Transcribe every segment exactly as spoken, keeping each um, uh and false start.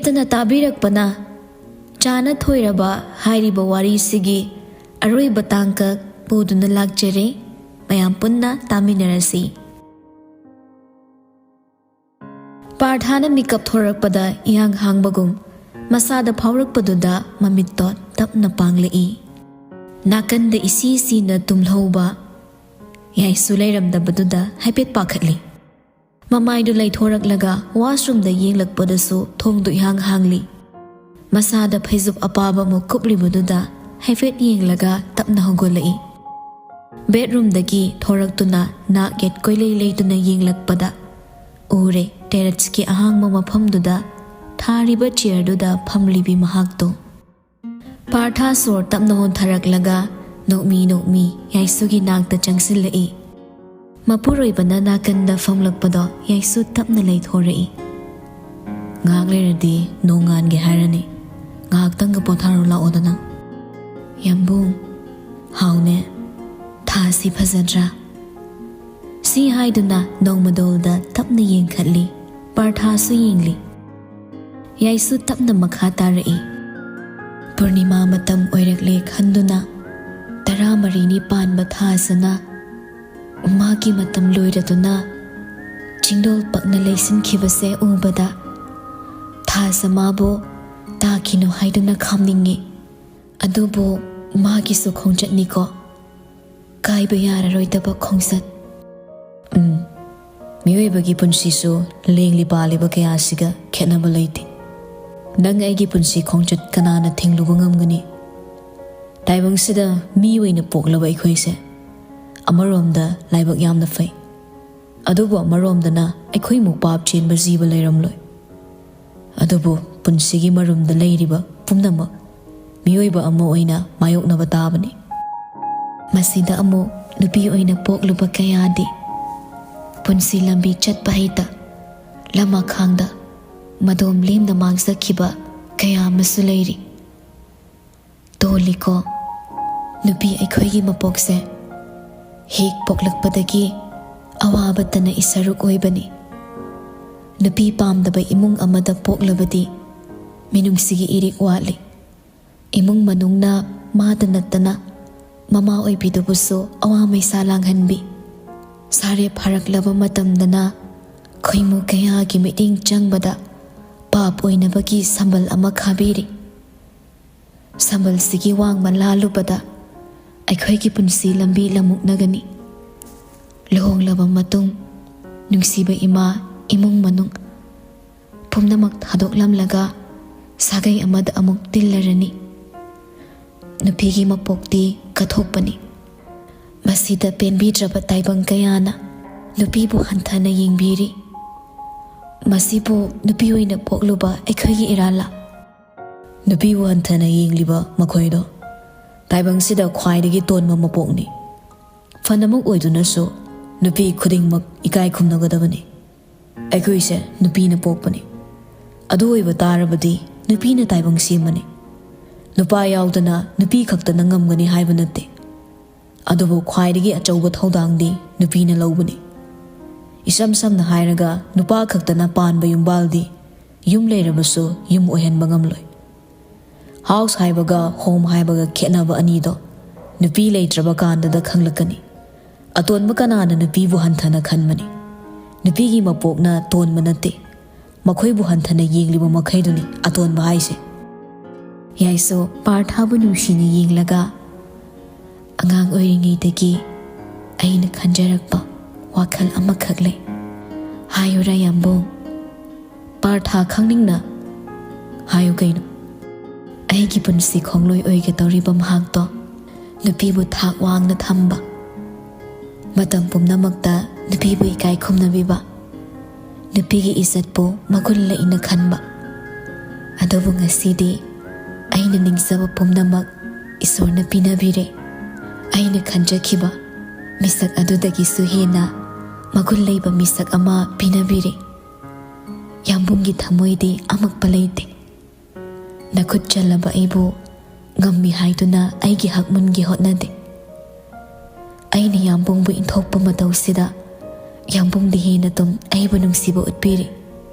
ꯇꯅ ꯇꯥꯕꯤꯔꯛꯄꯅ ꯆꯥꯅ ꯊꯣꯏꯔꯕ ꯍꯥꯏꯔꯤꯕ ꯋꯥꯔꯤꯁꯤꯒꯤ ꯑꯔꯣꯏꯕ ꯇꯥꯡꯀꯛ ꯄꯨꯗꯨꯅ ꯂꯥꯛꯆꯔꯦ꯫ ꯃꯌꯥꯝ ꯄꯨꯟꯅ ꯇꯥꯃꯤꯟꯅꯔꯁꯤ꯫ ꯄꯥꯔꯊꯥꯅ ꯃꯤꯀꯞ ꯊꯣꯔꯛꯄꯗ ꯏꯍꯥꯡ ꯍꯥꯡꯕꯒꯨꯝ ꯃꯁꯥꯗ ꯐꯥꯎꯔꯛꯄꯗꯨꯗ ꯃꯃꯤꯠꯇꯣ ꯇꯞꯅ ꯄꯥꯡꯂꯛꯏ꯫ ꯅꯥꯀꯟꯗ ꯏꯁꯤ ꯁꯤꯅ ꯇꯨꯝꯍꯧꯕ ꯌꯥꯏꯁꯨ ꯂꯩꯔꯝꯗꯕꯗꯨꯗ ꯍꯥꯏꯐꯦꯠ ꯄꯥꯈꯠꯂꯤ꯫ ꯃꯃꯥꯏꯗꯨ ꯂꯩꯊꯣꯔꯛꯂꯒ ꯋꯥꯁꯔꯨꯝꯗ ꯌꯦꯡꯂꯛꯄꯗꯁꯨ ꯊꯣꯡꯗꯨ ꯏꯍꯥꯡ ꯍꯥꯡꯂꯤ꯫ ꯃꯁꯥꯗ ꯐꯩꯖꯨꯞ ꯑꯄꯥꯕ ꯑꯃ ꯀꯨꯞꯂꯤꯕꯗꯨꯗ ꯍꯥꯏꯐꯦꯠ ꯌꯦꯡꯂꯒ ꯇꯞꯅ ꯍꯧꯒꯠꯂꯛꯏ꯫ ꯕꯦꯗꯔꯨꯝꯗꯒꯤ ꯊꯣꯔꯛꯇꯨꯅ ꯅꯥꯛ ꯌꯦꯠ ꯀꯣꯏꯂꯩ ꯂꯩꯗꯨꯅ ꯌꯦꯡꯂꯛꯄꯗ ꯎꯔꯦ, ꯇꯦꯔꯦꯁꯀꯤ ꯑꯍꯥꯡꯕ ꯃꯐꯝꯗꯨꯗ ꯊꯥꯔꯤꯕ ꯆꯤꯌꯔꯗꯨꯗ ꯐꯝꯂꯤꯕꯤ ꯃꯍꯥꯛꯇꯣ꯫ ꯄꯥꯔꯊꯥ ꯁꯣꯔ ꯇꯞꯅ ꯍꯣꯟꯊꯔꯛꯂꯒ ꯅꯣꯛꯃꯤ ꯅꯣꯛꯃꯤ ꯌꯥꯏꯁꯨꯒꯤ ꯅꯥꯛꯇ ꯆꯪꯁꯤꯜꯂꯛꯏ꯫ ꯃꯄꯨꯔꯣꯏꯕꯅ ꯅꯥꯀꯟꯗ ꯐꯝꯂꯛꯄꯗꯣ ꯌꯥꯏꯁꯨ ꯇꯞꯅ ꯂꯩꯊꯣꯔꯛꯏ꯫ "ꯉꯥꯏꯍꯥꯛ ꯂꯩꯔꯗꯤ ꯅꯣꯡꯉꯥꯟꯒꯦ ꯍꯥꯏꯔꯅꯤ꯫ ꯉꯥꯏꯍꯥꯛꯇꯪꯒ ꯄꯣꯊꯥꯔꯨ ꯂꯥꯛꯑꯣꯗꯅ꯫" "ꯌꯥꯝꯕꯨꯡ, ꯍꯥꯎꯅꯦ, ꯊꯥꯁꯤ ꯐꯖꯗ꯭ꯔꯥ?" ꯁꯤ ꯍꯥꯏꯗꯨꯅ ꯅꯣꯡꯃꯗꯣꯜꯗ ꯇꯞꯅ ꯌꯦꯡꯈꯠꯂꯤ꯫ ꯄꯥꯔꯊꯥꯁꯨ ꯌꯦꯡꯂꯤ꯫ ꯌꯥꯏꯁꯨ ꯇꯞꯅ ꯃꯈꯥ ꯇꯥꯔꯛꯏ꯫ "ꯄꯨꯔꯅꯤꯃꯥ ꯃꯇꯝ ꯑꯣꯏꯔꯛꯂꯦ ꯈꯟꯗꯨꯅ ꯇꯔꯥꯃꯔꯤꯅꯤ ꯄꯥꯟꯕ ꯊꯥꯁꯤꯅ ꯃꯥꯒꯤ ꯃꯇꯝ ꯂꯣꯏꯔꯗꯨꯅ ꯆꯤꯡꯗꯣꯜ ꯄꯛꯅ ꯂꯩꯁꯤꯟꯈꯤꯕꯁꯦ ꯎꯕꯗ ꯊꯥꯁꯦ ꯃꯥꯕꯨ ꯇꯥꯈꯤꯅꯨ ꯍꯥꯏꯗꯨꯅ ꯈꯥꯝꯅꯤꯡꯉꯤ꯫ ꯑꯗꯨꯕꯨ ꯃꯥꯒꯤꯁꯨ ꯈꯣꯡꯆꯠꯅꯤꯀꯣ, ꯀꯥꯏꯕ ꯌꯥꯔꯔꯣꯏꯗꯕ ꯈꯣꯡꯆꯠ꯫" "ꯎꯝ, ꯃꯤꯑꯣꯏꯕꯒꯤ ꯄꯨꯟꯁꯤꯁꯨ ꯂꯦꯡꯂꯤ ꯄꯥꯜꯂꯤꯕ ꯀꯌꯥꯁꯤꯒ ꯈꯦꯠꯅꯕ ꯂꯩꯇꯦ꯫ ꯅꯪ ꯑꯩꯒꯤ ꯄꯨꯟꯁꯤ ꯈꯣꯡꯆꯠ ꯀꯅꯥꯅ ꯊꯤꯡꯂꯨꯕ ꯉꯝꯒꯅꯤ? ꯇꯥꯏꯕꯪꯁꯤꯗ ꯃꯤ ꯑꯣꯏꯅ ꯄꯣꯛꯂꯕ ꯑꯩꯈꯣꯏꯁꯦ ꯑꯃꯔꯣꯝꯗ ꯂꯥꯏꯕꯛ ꯌꯥꯝꯅ ꯐꯩ, ꯑꯗꯨꯕꯨ ꯑꯃꯔꯣꯝꯗꯅ ꯑꯩꯈꯣꯏꯃꯨꯛ ꯄꯥꯞ ꯆꯦꯟꯕ ꯖꯤꯕ ꯂꯩꯔꯝꯂꯣꯏ꯫ ꯑꯗꯨꯕꯨ ꯄꯨꯟꯁꯤꯒꯤ ꯃꯔꯨꯝꯗ ꯂꯩꯔꯤꯕ ꯄꯨꯝꯅꯃꯛ ꯃꯤꯑꯣꯏꯕ ꯑꯃ ꯑꯣꯏꯅ ꯃꯥꯌꯣꯛꯅꯕ ꯇꯥꯕꯅꯤ꯫ ꯃꯁꯤꯗ ꯑꯃꯨꯛ ꯅꯨꯄꯤ ꯑꯣꯏꯅ ꯄꯣꯛꯂꯨꯕ ꯀꯌꯥꯗꯤ ꯄꯨꯟꯁꯤ ꯂꯝꯕꯤ ꯆꯠꯄ ꯍꯩꯇ ꯂꯃꯈꯥꯡꯗ ꯃꯗꯣꯝ ꯂꯦꯝꯅ ꯃꯥꯡꯖꯈꯤꯕ ꯀꯌꯥ ꯑꯃꯁꯨ ꯂꯩꯔꯤ꯫ ꯇꯣꯜꯂꯤꯀꯣ, ꯅꯨꯄꯤ ꯑꯩꯈꯣꯏꯒꯤ ꯃꯄꯣꯛꯁꯦ ꯍꯦꯛ ꯄꯣꯛꯂꯛꯄꯗꯒꯤ ꯑꯋꯥꯕꯇꯅ ꯏꯁꯔꯨꯛ ꯑꯣꯏꯕꯅꯤ꯫ ꯅꯨꯄꯤ ꯄꯥꯝꯗꯕ ꯏꯃꯨꯡ ꯑꯃꯗ ꯄꯣꯛꯂꯕꯗꯤ ꯃꯤꯅꯨꯡꯁꯤꯒꯤ ꯏꯔꯤꯛ ꯋꯥꯠꯂꯤ꯫ ꯏꯃꯨꯡ ꯃꯅꯨꯡꯅ ꯃꯥꯗ ꯅꯠꯇꯅ ꯃꯃꯥ ꯑꯣꯏꯕꯤꯗꯨꯕꯨꯁꯨ ꯑꯋꯥ ꯃꯩꯁꯥ ꯂꯥꯡꯍꯟꯕꯤ꯫ ꯁꯥꯔꯦꯞ ꯐꯥꯔꯛꯂꯕ ꯃꯇꯝꯗꯅ ꯈꯣꯏꯃꯨ ꯀꯌꯥꯒꯤ ꯃꯤꯠꯌꯦꯡ ꯆꯪꯕꯗ ꯄꯥꯞ ꯑꯣꯏꯅꯕꯒꯤ ꯁꯝꯕꯜ ꯑꯃ ꯈꯥꯕꯤꯔꯤ꯫ ꯁꯝꯕꯜꯁꯤꯒꯤ ꯋꯥꯡꯃ ꯂꯥꯜꯂꯨꯕꯗ ꯑꯩꯈꯣꯏꯒꯤ ꯄꯨꯟꯁꯤ ꯂꯝꯕꯤ ꯂꯝꯃꯨꯛꯅꯒꯅꯤ꯫ ꯂꯨꯍꯣꯡꯂꯕ ꯃꯇꯨꯡ ꯅꯨꯡꯁꯤꯕ ꯏꯃꯥ, ꯏꯃꯨꯡ ꯃꯅꯨꯡ ꯄꯨꯝꯅꯃꯛ ꯊꯥꯗꯣꯛꯂꯝꯂꯒ ꯁꯥꯒꯩ ꯑꯃꯗ ꯑꯃꯨꯛ ꯇꯤꯜꯂꯔꯅꯤ꯫ ꯅꯨꯄꯤꯒꯤ ꯃꯄꯣꯛꯇꯤ ꯀꯠꯊꯣꯛꯄꯅꯤ꯫ ꯃꯁꯤꯗ ꯄꯦꯟꯕꯤꯗ꯭ꯔꯕ ꯇꯥꯏꯕꯪ ꯀꯌꯥꯅ ꯅꯨꯄꯤꯕꯨ ꯍꯟꯊꯅ ꯌꯦꯡꯕꯤꯔꯤ꯫ ꯃꯁꯤꯕꯨ ꯅꯨꯄꯤ ꯑꯣꯏꯅ ꯄꯣꯛꯂꯨꯕ ꯑꯩꯈꯣꯏꯒꯤ ꯏꯔꯥꯜꯂ? ꯅꯨꯄꯤꯕꯨ ꯍꯟꯊꯅ ꯌꯦꯡꯂꯤꯕ ꯃꯈꯣꯏꯗꯣ ꯇꯥꯏꯕꯪꯁꯤꯗ ꯈ꯭ꯋꯥꯏꯗꯒꯤ ꯇꯣꯟꯕ ꯃꯄꯣꯛꯅꯤ꯫ ꯐꯅꯃꯛ ꯑꯣꯏꯗꯨꯅꯁꯨ ꯅꯨꯄꯤ ꯈꯨꯗꯤꯡꯃꯛ ꯏꯀꯥꯏ ꯈꯨꯝꯅꯒꯗꯕꯅꯤ꯫ ꯑꯩꯈꯣꯏꯁꯦ ꯅꯨꯄꯤꯅ ꯄꯣꯛꯄꯅꯤ꯫ ꯑꯗꯨ ꯑꯣꯏꯕ ꯇꯥꯔꯕꯗꯤ ꯅꯨꯄꯤꯅ ꯇꯥꯏꯕꯪ ꯁꯦꯝꯕꯅꯤ꯫ ꯅꯨꯄꯥ ꯌꯥꯎꯗꯅ ꯅꯨꯄꯤ ꯈꯛꯇꯅ ꯉꯝꯒꯅꯤ ꯍꯥꯏꯕ ꯅꯠꯇꯦ꯫ ꯑꯗꯨꯕꯨ ꯈ꯭ꯋꯥꯏꯗꯒꯤ ꯑꯆꯧꯕ ꯊꯧꯗꯥꯡꯗꯤ ꯅꯨꯄꯤꯅ ꯂꯧꯕꯅꯤ꯫ ꯏꯁꯝ ꯁꯝꯅ ꯍꯥꯏꯔꯒ ꯅꯨꯄꯥ ꯈꯛꯇꯅ ꯄꯥꯟꯕ ꯌꯨꯝꯕꯥꯜꯗꯤ ꯌꯨꯝ ꯂꯩꯔꯕꯁꯨ ꯌꯨꯝ ꯑꯣꯏꯍꯟꯕ ꯉꯝꯂꯣꯏ꯫ ꯍꯥꯎꯁ ꯍꯥꯏꯕꯒ ꯍꯣꯝ ꯍꯥꯏꯕꯒ ꯈꯦꯠꯅꯕ ꯑꯅꯤꯗꯣ ꯅꯨꯄꯤ ꯂꯩꯇ꯭ꯔꯕ ꯀꯥꯟꯗꯗ ꯈꯪꯂꯛꯀꯅꯤ꯫ ꯑꯇꯣꯟꯕ ꯀꯅꯥꯅ ꯅꯨꯄꯤꯕꯨ ꯍꯟꯊꯅ ꯈꯟꯕꯅꯤ? ꯅꯨꯄꯤꯒꯤ ꯃꯄꯣꯛꯅ ꯇꯣꯟꯕ ꯅꯠꯇꯦ꯫ ꯃꯈꯣꯏꯕꯨ ꯍꯟꯊꯅ ꯌꯦꯡꯂꯤꯕ ꯃꯈꯩꯗꯨꯅꯤ ꯑꯇꯣꯟꯕ ꯍꯥꯏꯁꯦ꯫ ꯌꯥꯏꯁꯣ ꯄꯥꯔꯊꯥꯕꯨ ꯅꯨꯡꯁꯤꯅ ꯌꯦꯡꯂꯒ, "ꯑꯉꯥꯡ ꯑꯣꯏꯔꯤꯉꯩꯗꯒꯤ ꯑꯩꯅ ꯈꯟꯖꯔꯛꯄ ꯋꯥꯈꯜ ꯑꯃꯈꯛ ꯂꯩ꯫ ꯍꯥꯏꯌꯨꯔꯥ ꯌꯥꯝꯕꯨꯡ?" ꯄꯥꯔꯊꯥ ꯈꯪꯅꯤꯡꯅ, "ꯍꯥꯏꯌꯨ ꯀꯩꯅꯣ?" "ꯑꯩꯒꯤ ꯄꯨꯟꯁꯤ ꯈꯣꯡꯂꯣꯏ ꯑꯣꯏꯒꯗꯧꯔꯤꯕ ꯃꯍꯥꯛꯇꯣ ꯅꯨꯄꯤꯕꯨ ꯊꯥꯛ ꯋꯥꯡꯅ ꯊꯝꯕ, ꯃꯇꯝ ꯄꯨꯝꯅꯃꯛꯇ ꯅꯨꯄꯤꯕꯨ ꯏꯀꯥꯏ ꯈꯨꯝꯅꯕꯤꯕ, ꯅꯨꯄꯤꯒꯤ ꯏꯖꯠꯄꯨ ꯃꯒꯨꯟ ꯂꯩꯅ ꯈꯟꯕ꯫ ꯑꯗꯨꯕꯨ ꯉꯁꯤꯗꯤ ꯑꯩꯅ ꯅꯤꯡꯖꯕ ꯄꯨꯝꯅꯃꯛ ꯏꯁꯣꯔꯅ ꯄꯤꯅꯕꯤꯔꯦ꯫ ꯑꯩꯅ ꯈꯟꯖꯈꯤꯕ ꯃꯤꯁꯛ ꯑꯗꯨꯗꯒꯤꯁꯨ ꯍꯦꯟꯅ ꯃꯒꯨꯟ ꯂꯩꯕ ꯃꯤꯁꯛ ꯑꯃ ꯄꯤꯅꯕꯤꯔꯦ꯫ ꯌꯥꯝꯕꯨꯡꯒꯤ ꯊꯃꯣꯏꯗꯤ ꯑꯃꯛꯄ ꯂꯩꯇꯦ꯫ ꯅꯈꯨꯠ ꯆꯜꯂꯕ ꯑꯩꯕꯨ ꯉꯝꯃꯤ ꯍꯥꯏꯗꯨꯅ ꯑꯩꯒꯤ ꯍꯛ ꯃꯨꯟꯒꯦ ꯍꯣꯠꯅꯗꯦ꯫ ꯑꯩꯅ ꯌꯥꯝꯕꯨꯡꯕꯨ ꯏꯟꯊꯣꯛꯄ ꯃꯇꯧꯁꯤꯗ ꯌꯥꯝꯕꯨꯡꯗꯤ ꯍꯦꯟꯅ ꯇꯨꯝ ꯑꯩꯕꯨ ꯅꯨꯡꯁꯤꯕ ꯎꯠꯄꯤꯔꯤ꯫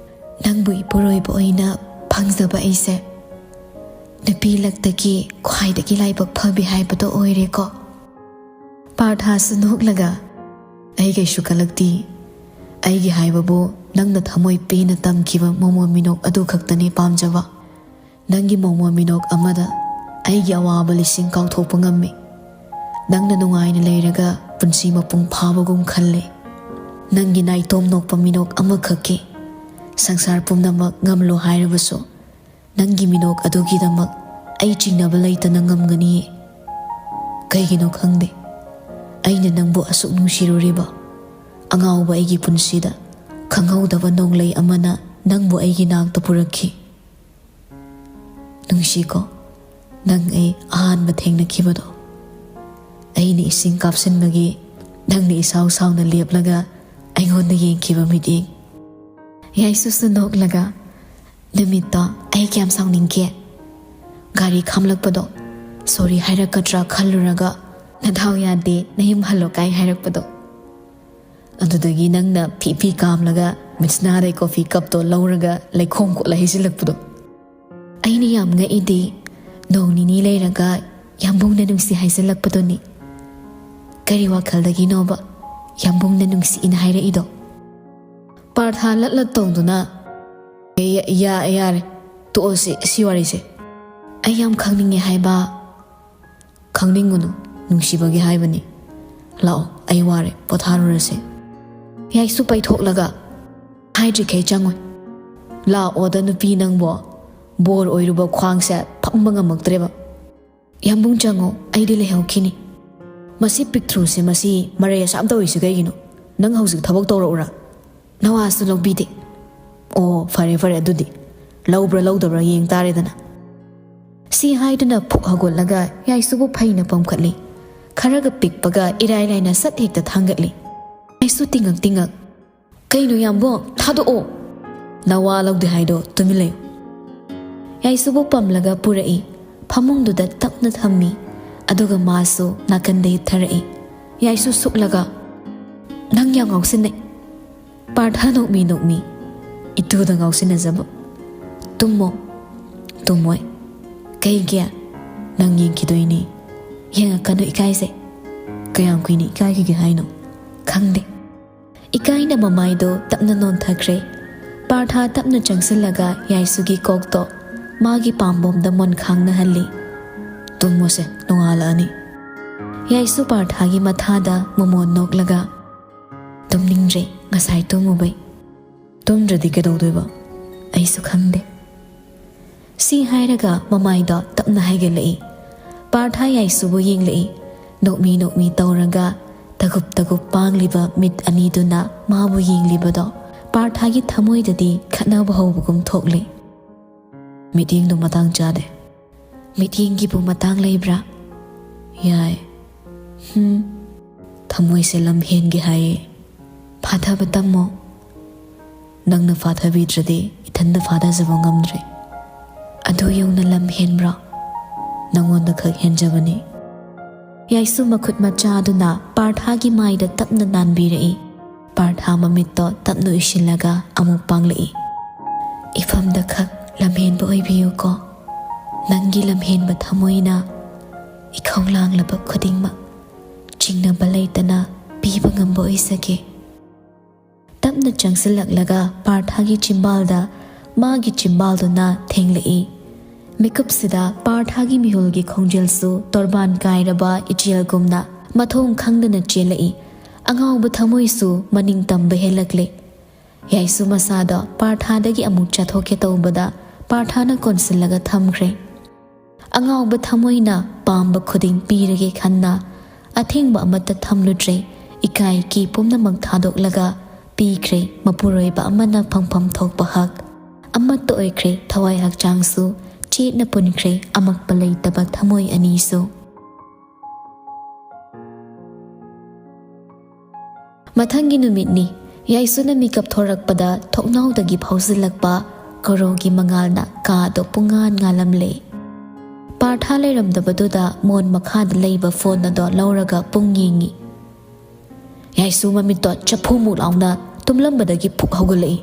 ꯅꯪꯕꯨ ꯏꯄꯨꯔꯣꯏꯕ ꯑꯣꯏꯅ ꯐꯪꯖꯕ ꯑꯩꯁꯦ ꯅꯨꯄꯤ ꯂꯛꯇꯒꯤ ꯈ꯭ꯋꯥꯏꯗꯒꯤ ꯂꯥꯏꯕꯛ ꯐꯕꯤ ꯍꯥꯏꯕꯗꯣ ꯑꯣꯏꯔꯦꯀꯣ꯫ ꯄꯥꯔꯊꯥꯁꯨ ꯅꯣꯛꯂꯒ, "ꯑꯩ ꯀꯩꯁꯨ ꯀꯂꯛꯇꯤ꯫ ꯑꯩꯒꯤ ꯍꯥꯏꯕꯕꯨ ꯅꯪꯅ ꯊꯃꯣꯏ ꯄꯦꯟꯅ ꯇꯝꯈꯤꯕ ꯃꯣꯃꯣꯟ ꯃꯤꯅꯣꯛ ꯑꯗꯨ ꯈꯛꯇꯅꯤ ꯄꯥꯝꯖꯕ꯫ ꯅꯪꯒꯤ ꯃꯣꯃꯣꯟ ꯃꯤꯅꯣꯛ ꯑꯃꯗ ꯑꯩꯒꯤ ꯑꯋꯥꯕ ꯂꯤꯁꯤꯡ ꯀꯥꯎꯊꯣꯛꯄ ꯉꯝꯃꯤ꯫ ꯅꯪꯅ ꯅꯨꯡꯉꯥꯏꯅ ꯂꯩꯔꯒ ꯄꯨꯟꯁꯤ ꯃꯄꯨꯡ ꯐꯥꯕꯒꯨꯝ ꯈꯜꯂꯦ꯫ ꯅꯪꯒꯤ ꯅꯥꯏꯇꯣꯝ ꯅꯣꯛꯄ ꯃꯤꯅꯣꯛ ꯑꯃꯈꯛꯀꯤ ꯁꯪꯁꯥꯔ ꯄꯨꯝꯅꯃꯛ ꯉꯝꯂꯣ ꯍꯥꯏꯔꯕꯁꯨ, ꯅꯪꯒꯤ ꯃꯤꯅꯣꯛ ꯑꯗꯨꯒꯤꯗꯃꯛ ꯑꯩ ꯆꯤꯡꯅꯕ ꯂꯩꯇꯅ ꯉꯝꯒꯅꯤꯌꯦ꯫ ꯀꯩꯒꯤꯅꯣ ꯈꯪꯗꯦ, ꯑꯩꯅ ꯅꯪꯕꯨ ꯑꯁꯨꯛ ꯅꯨꯡꯁꯤꯔꯨꯔꯤꯕ ꯑꯉꯥꯎꯕ ꯑꯩꯒꯤ ꯄꯨꯟꯁꯤꯗ ꯈꯪꯍꯧꯗꯕ ꯅꯣꯡꯂꯩ ꯑꯃꯅ ꯅꯪꯕꯨ ꯑꯩꯒꯤ ꯅꯥꯛꯇ ꯄꯨꯔꯛꯈꯤ꯫ ꯅꯨꯡꯁꯤꯀꯣ, ꯅꯪ ꯑꯩ ꯑꯍꯥꯟꯕ ꯊꯦꯡꯅꯈꯤꯕꯗꯣ꯫ ꯑꯩꯅ ꯏꯁꯤꯡ ꯀꯥꯞꯁꯤꯟꯕꯒꯤ ꯅꯪꯅ ꯏꯁꯥꯎ ꯁꯥꯎꯅ ꯂꯦꯞꯂꯒ ꯑꯩꯉꯣꯟꯗ ꯌꯦꯡꯈꯤꯕ ꯃꯤꯠꯌꯦꯡ꯫" ꯌꯥꯏꯁꯨꯁꯨ ꯅꯣꯛꯂꯒ, "ꯅꯨꯃꯤꯠꯇꯣ ꯑꯩ ꯀꯌꯥꯝ ꯁꯥꯎꯅꯤꯡꯒꯦ꯫ ꯒꯥꯔꯤ ꯈꯥꯝꯂꯛꯄꯗꯣ ꯁꯣꯔꯤ ꯍꯥꯏꯔꯛꯀꯗ꯭ꯔꯥ ꯈꯜꯂꯨꯔꯒ, ꯅꯗꯥꯎ ꯌꯥꯗꯦ, ꯅꯌꯨꯝ ꯍꯜꯂꯣ ꯀꯥꯏ ꯍꯥꯏꯔꯛꯄꯗꯣ꯫ ꯑꯗꯨꯗꯒꯤ ꯅꯪꯅ ꯐꯤ ꯐꯤ ꯀꯥꯝꯂꯒ ꯃꯤꯠꯁꯅꯥꯗꯩ ꯀꯣꯐꯤ ꯀꯞꯇꯣ ꯂꯧꯔꯒ ꯂꯩꯈꯣꯝ ꯀꯣꯠꯂ ꯍꯩꯖꯤꯜꯂꯛꯄꯗꯣ꯫ ꯑꯩꯅ ꯌꯥꯝ ꯉꯛꯏꯗꯤ, ꯅꯣꯡ ꯅꯤꯅꯤ ꯂꯩꯔꯒ ꯌꯥꯝꯕꯨꯡꯅ ꯅꯨꯡꯁꯤ ꯍꯥꯏꯖꯤꯜꯂꯛꯄꯗꯨꯅꯤ꯫ ꯀꯔꯤ ꯋꯥꯈꯜꯗꯒꯤꯅꯣꯕ ꯌꯥꯝꯕꯨꯡꯅ ꯅꯨꯡꯁꯤꯅ ꯍꯥꯏꯔꯛꯏꯗꯣ?" ꯄꯥꯔꯊꯥ ꯂꯠ ꯂꯠ ꯇꯧꯗꯨꯅ, "ꯑꯦ, ꯌꯥ-, ꯌꯥ-, ꯌꯥꯔꯦ, ꯇꯣꯛꯑꯁꯤ ꯁꯤ ꯋꯥꯔꯤꯁꯦ꯫ ꯑꯩ ꯌꯥꯝ ꯈꯪꯅꯤꯡꯉꯦ ꯍꯥꯏꯕ꯫" "ꯈꯪꯅꯤꯡꯒꯅꯨ, ꯅꯨꯡꯁꯤꯕꯒꯤ ꯍꯥꯏꯕꯅꯤ꯫ ꯂꯥꯛꯑꯣ, ꯑꯩ ꯋꯥꯔꯦ, ꯄꯣꯊꯥꯔꯨꯔꯁꯦ꯫" ꯌꯥꯏꯁꯨ ꯄꯩꯊꯣꯛꯂꯒ, "ꯍꯥꯏꯗ꯭ꯔꯤꯈꯩ ꯆꯪꯉꯣꯏ꯫ ꯂꯥꯛꯑꯣꯗ ꯅꯨꯄꯤ ꯅꯪꯕꯣ, ꯕꯣꯔ ꯑꯣꯏꯔꯨꯕ ꯈ꯭ꯋꯥꯡꯁꯦ ꯐꯝꯕ ꯉꯝꯃꯛꯇ꯭ꯔꯦꯕ꯫ ꯌꯥꯝꯕꯨꯡ ꯆꯪꯉꯣ, ꯑꯩꯗꯤ ꯂꯩꯍꯧꯈꯤꯅꯤ꯫ ꯃꯁꯤ ꯄꯤꯛꯇ꯭ꯔꯨꯁꯦ, ꯃꯁꯤ ꯃꯔꯩ ꯑꯁꯥꯝ ꯇꯧꯔꯤꯁꯦ ꯀꯩꯒꯤꯅꯣ? ꯅꯪ ꯍꯧꯖꯤꯛ ꯊꯕꯛ ꯇꯧꯔꯛꯎꯔꯥ? ꯅꯋꯥꯁꯨ ꯂꯧꯕꯤꯗꯦ꯫ ꯑꯣ, ꯐꯔꯦ ꯐꯔꯦ, ꯑꯗꯨꯗꯤ ꯂꯧꯕ꯭ꯔꯥ ꯂꯧꯗꯕ꯭ꯔꯥ ꯌꯦꯡ ꯇꯥꯔꯦꯗꯅ꯫" ꯁꯤ ꯍꯥꯏꯗꯨꯅ ꯐꯨꯛ ꯍꯧꯒꯠꯂꯒ ꯌꯥꯏꯁꯨꯕꯨ ꯐꯩꯅ ꯄꯝꯈꯠꯂꯤ꯫ ꯈꯔꯒ ꯄꯤꯛꯄꯒ ꯏꯔꯥꯏ ꯂꯥꯏꯅ ꯁꯠ ꯍꯦꯛꯇ ꯊꯥꯡꯒꯠꯂꯤ꯫ ꯌꯥꯏꯁꯨ ꯇꯤꯡꯉꯛ ꯇꯤꯡꯉꯛ, "ꯀꯩꯅꯣ ꯌꯥꯝꯕꯣ, ꯊꯥꯗꯣꯛꯑꯣ! ꯅꯋꯥ ꯂꯧꯗꯦ ꯍꯥꯏꯗꯣ ꯇꯨꯃꯤꯟ ꯂꯩꯌꯨ꯫" ꯌꯥꯏꯁꯨꯕꯨ ꯄꯝꯂꯒ ꯄꯨꯔꯛꯏ꯫ ꯐꯃꯨꯡꯗꯨꯗ ꯇꯞꯅ ꯊꯝꯃꯤ꯫ ꯑꯗꯨꯒ ꯃꯥꯁꯨ ꯅꯥꯀꯟꯗ ꯍꯤꯠꯊꯔꯛꯏ꯫ ꯌꯥꯏꯁꯨ ꯁꯨꯛꯂꯒ, "ꯅꯪ ꯌꯥꯝ ꯉꯥꯎꯁꯤꯟꯅꯩ꯫" ꯄꯥꯔꯊ ꯅꯣꯛꯃꯤ ꯅꯣꯛꯃꯤ, "ꯏꯇꯨꯗ ꯉꯥꯎꯁꯤꯟꯅꯖꯕ꯫ "ꯇꯨꯝꯃꯣ꯫" "ꯇꯨꯝꯃꯣꯏ꯫" "ꯀꯩꯒꯤ?" "ꯅꯪ ꯌꯦꯡꯈꯤꯗꯣꯏꯅꯤ꯫" "ꯌꯦꯡꯉꯛꯀꯅꯨ, ꯏꯀꯥꯏꯖꯩ꯫" "ꯀꯌꯥꯝ ꯀꯨꯏꯅ ꯏꯀꯥꯏꯈꯤꯒꯦ ꯍꯥꯏꯅꯣ?" "ꯈꯪꯗꯦ꯫" ꯏꯀꯥꯏꯅ ꯃꯃꯥꯏꯗꯣ ꯇꯞꯅ ꯅꯣꯟꯊꯈ꯭ꯔꯦ꯫ ꯄꯥꯔꯊꯥ ꯇꯞꯅ ꯆꯪꯁꯤꯜꯂꯒ ꯌꯥꯏꯁꯨꯒꯤ ꯀꯣꯛꯇꯣ ꯃꯥꯒꯤ ꯄꯥꯝꯕꯣꯝꯗ ꯃꯣꯟꯈꯥꯡꯅꯍꯜꯂꯤ꯫ "ꯇꯨꯝꯃꯣꯁꯦ, ꯅꯣꯡꯉꯥꯜꯂꯛꯑꯅꯤ꯫" ꯌꯥꯏꯁꯨ ꯄꯥꯔꯊꯥꯒꯤ ꯃꯊꯥꯗ ꯃꯃꯣꯟ ꯅꯣꯛꯂꯒ, "ꯇꯨꯝꯅꯤꯡꯗ꯭ꯔꯦ, ꯉꯁꯥꯏ ꯇꯨꯝꯃꯨꯕꯩ꯫" "ꯇꯨꯝꯗ꯭ꯔꯗꯤ ꯀꯩꯗꯧꯗꯣꯏꯕ?" "ꯑꯩꯁꯨ ꯈꯪꯗꯦ꯫" ꯁꯤ ꯍꯥꯏꯔꯒ ꯃꯃꯥꯏꯗꯣ ꯇꯞꯅ ꯍꯥꯏꯒꯠꯂꯛꯏ꯫ ꯄꯥꯔꯊꯥ ꯌꯥꯏꯁꯨꯕꯨ ꯌꯦꯡꯂꯛꯏ꯫ ꯅꯣꯛꯃꯤ ꯅꯣꯛꯃꯤ ꯇꯧꯔꯒ ꯇꯒꯨꯞ ꯇꯒꯨꯞ ꯄꯥꯡꯂꯤꯕ ꯃꯤꯠ ꯑꯅꯤꯗꯨꯅ ꯃꯥꯕꯨ ꯌꯦꯡꯂꯤꯕꯗꯣ ꯄꯥꯔꯊꯥꯒꯤ ꯊꯃꯣꯏꯗꯗꯤ ꯈꯠꯅꯕ ꯍꯧꯕꯒꯨꯝ ꯊꯣꯛꯂꯤ꯫ "ꯃꯤꯠꯌꯦꯡꯗꯣ ꯃꯇꯥꯡ ꯆꯥꯗꯦ꯫" "ꯃꯤꯠꯌꯦꯡꯒꯤꯕꯨ ꯃꯇꯥꯡ ꯂꯩꯕ꯭ꯔꯥ?" "ꯌꯥꯏ꯫" "ꯍꯝ꯫" "ꯊꯃꯣꯏꯁꯦ ꯂꯝ ꯍꯦꯟꯒꯦ ꯍꯥꯏꯌꯦ꯫" "ꯐꯥꯊꯕ ꯇꯝꯃꯣ꯫" "ꯅꯪꯅ ꯐꯥꯊꯕꯤꯗ꯭ꯔꯗꯤ ꯏꯊꯟꯗ ꯐꯥꯊꯖꯕ ꯉꯝꯗ꯭ꯔꯦ꯫" "ꯑꯗꯨ ꯌꯧꯅ ꯂꯝ ꯍꯦꯟꯕ꯭ꯔꯣ?" "ꯅꯪꯉꯣꯟꯗ ꯈꯛ ꯍꯦꯟꯖꯕꯅꯤ꯫" ꯌꯥꯏꯁꯨ ꯃꯈꯨꯠ ꯃꯆꯥꯗꯨꯅ ꯄꯥꯔꯊꯥꯒꯤ ꯃꯥꯏꯗ ꯇꯞꯅ ꯅꯥꯟꯕꯤꯔꯛꯏ꯫ ꯄꯥꯔꯊꯥ ꯃꯃꯤꯠꯇꯣ ꯇꯞꯅ ꯎꯏꯁꯤꯜꯂꯒ ꯑꯃꯨꯛ ꯄꯥꯡꯂꯛꯏ꯫ "ꯏꯐꯝꯗ ꯈꯛ ꯂꯝꯍꯦꯟꯕ ꯑꯣꯏꯕꯤꯌꯨꯀꯣ꯫ ꯅꯪꯒꯤ ꯂꯝꯍꯦꯟꯕ ꯊꯃꯣꯏꯅ ꯏꯈꯧ ꯂꯥꯡꯂꯕ ꯈꯨꯗꯤꯡꯃꯛ ꯆꯤꯡꯅꯕ ꯂꯩꯇꯅ ꯄꯤꯕ ꯉꯝꯕ ꯑꯣꯏꯖꯒꯦ꯫" ꯇꯞꯅ ꯆꯪꯁꯤꯜꯂꯛꯂꯒ ꯄꯥꯔꯊꯥꯒꯤ ꯆꯤꯝꯕꯥꯜꯗ ꯃꯥꯒꯤ ꯆꯤꯝꯕꯥꯜꯗꯨꯅ ꯊꯦꯡꯂꯛꯏ꯫ ꯃꯤꯀꯨꯞꯁꯤꯗ ꯄꯥꯔꯊꯥꯒꯤ ꯃꯤꯍꯨꯜꯒꯤ ꯈꯣꯡꯖꯦꯜꯁꯨ ꯇꯣꯔꯕꯥꯟ ꯀꯥꯏꯔꯕ ꯏꯆꯦꯜꯒꯨꯝꯅ ꯃꯊꯣꯡ ꯈꯪꯗꯅ ꯆꯦꯜꯂꯛꯏ꯫ ꯑꯉꯥꯎꯕ ꯊꯃꯣꯏꯁꯨ ꯃꯅꯤꯡ ꯇꯝꯕ ꯍꯦꯜꯂꯛꯂꯦ꯫ ꯌꯥꯏꯁꯨ ꯃꯁꯥꯗꯣ ꯄꯥꯔꯊꯥꯗꯒꯤ ꯑꯃꯨꯛ ꯆꯥꯊꯣꯛꯀꯦ ꯇꯧꯕꯗ ꯄꯥꯔꯊꯥꯅ ꯀꯣꯟꯁꯤꯜꯂꯒ ꯊꯝꯈ꯭ꯔꯦ꯫ ꯑꯉꯥꯎꯕ ꯊꯃꯣꯏꯅ ꯄꯥꯝꯕ ꯈꯨꯗꯤꯡ ꯄꯤꯔꯒꯦ ꯈꯟꯅ ꯑꯊꯤꯡꯕ ꯑꯃꯠꯇ ꯊꯝꯂꯨꯗ꯭ꯔꯦ꯫ ꯏꯀꯥꯏ ꯀꯤ ꯄꯨꯝꯅꯃꯛ ꯊꯥꯗꯣꯛꯂꯒ ꯄꯤꯈ꯭ꯔꯦ꯫ ꯃꯄꯨꯔꯣꯏꯕ ꯑꯃꯅ ꯐꯪꯐꯝ ꯊꯣꯛꯄ ꯍꯛ ꯑꯃꯠꯇ ꯑꯣꯏꯈ꯭ꯔꯦ꯫ ꯊꯋꯥꯏ ꯍꯛꯆꯥꯡꯁꯨ ꯆꯦꯠꯅ ꯄꯨꯟꯈ꯭ꯔꯦ꯫ ꯑꯃꯛꯄ ꯂꯩꯇꯕ ꯊꯃꯣꯏ ꯑꯅꯤꯁꯨ꯫ ꯃꯊꯪꯒꯤ ꯅꯨꯃꯤꯠꯅꯤ꯫ ꯌꯥꯏꯁꯨꯅ ꯃꯤꯀꯞ ꯊꯣꯔꯛꯄꯗ ꯊꯣꯡꯅꯥꯎꯗꯒꯤ ꯐꯥꯎꯖꯤꯜꯂꯛꯄ ꯀꯣꯔꯧꯒꯤ ꯃꯉꯥꯜꯅ ꯀꯥꯗꯣ ꯄꯨꯡꯉꯥꯟ ꯉꯥꯜꯂꯝꯂꯦ꯫ ꯄꯥꯔꯊꯥ ꯂꯩꯔꯝꯗꯕꯗꯨꯗ ꯃꯣꯟ ꯃꯈꯥꯗ ꯂꯩꯕ ꯐꯣꯟ ꯑꯗꯣ ꯂꯧꯔꯒ ꯄꯨꯡ ꯌꯦꯡꯉꯤ꯫ ꯌꯥꯏꯁꯨ ꯃꯃꯤꯠꯇꯣ ꯆꯐꯨꯃꯨꯛ ꯂꯥꯎꯅ ꯇꯨꯝꯂꯝꯕꯗꯒꯤ ꯐꯨꯛ ꯍꯧꯒꯠꯂꯛꯏ꯫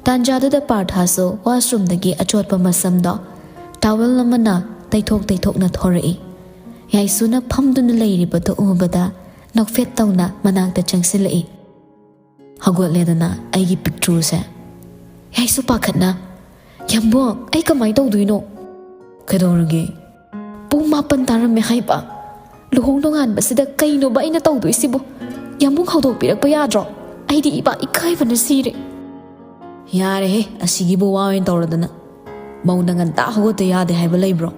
ꯇꯥꯟꯖꯥꯗꯨꯗ ꯄꯥꯔꯊꯥꯁꯨ ꯋꯥꯁꯔꯨꯝꯗꯒꯤ ꯑꯆꯣꯠꯄ ꯃꯁꯝꯗꯣ ꯇꯥꯋꯦꯜ ꯑꯃꯅ ꯇꯩꯊꯣꯛ ꯇꯩꯊꯣꯛꯅ ꯊꯣꯔꯛꯏ꯫ ꯌꯥꯏꯁꯨꯅ ꯐꯝꯗꯨꯅ ꯂꯩꯔꯤꯕꯗꯨ ꯎꯕꯗ ꯅꯣꯛꯐꯦꯠ ꯇꯧꯅ ꯃꯅꯥꯛꯇ ꯆꯪꯁꯤꯜꯂꯛꯏ꯫ "ꯍꯧꯒꯠꯂꯦꯗꯅ ꯑꯩꯒꯤ ꯄꯤꯛꯇ꯭ꯔꯨꯁꯦ?" ꯌꯥꯏꯁꯨ ꯄꯥꯈꯠꯅ, "ꯌꯥꯝꯕꯨꯡ, ꯑꯩ ꯀꯃꯥꯏ ꯇꯧꯗꯣꯏꯅꯣ?" "ꯀꯩꯗꯧꯔꯒꯦ?" "ꯄꯨꯡ ꯃꯥꯄꯟ ꯇꯥꯔꯝꯃꯦ ꯍꯥꯏꯕ꯫ ꯂꯨꯍꯣꯡ ꯅꯣꯡꯉꯥꯟꯕꯁꯤꯗ ꯀꯩꯅꯣꯕ ꯑꯩꯅ ꯇꯧꯗꯣꯏꯁꯤꯕꯨ? ꯌꯥꯝꯕꯨꯡ ꯍꯧꯗꯣꯛꯄꯤꯔꯛꯄ ꯌꯥꯗ꯭ꯔꯣ? ꯑꯩꯗꯤ ꯏꯄꯥ ꯏꯀꯥꯏꯕꯅ ꯁꯤꯔꯦ꯫" "ꯌꯥꯔꯦꯍꯦ, ꯑꯁꯤꯒꯤꯕꯨ ꯋꯥ ꯑꯣꯏꯅ ꯇꯧꯔꯗꯅ꯫ ꯃꯧꯅ ꯉꯟꯇꯥ ꯍꯧꯒꯠꯇ ꯌꯥꯗꯦ ꯍꯥꯏꯕ ꯂꯩꯕ꯭ꯔꯣ?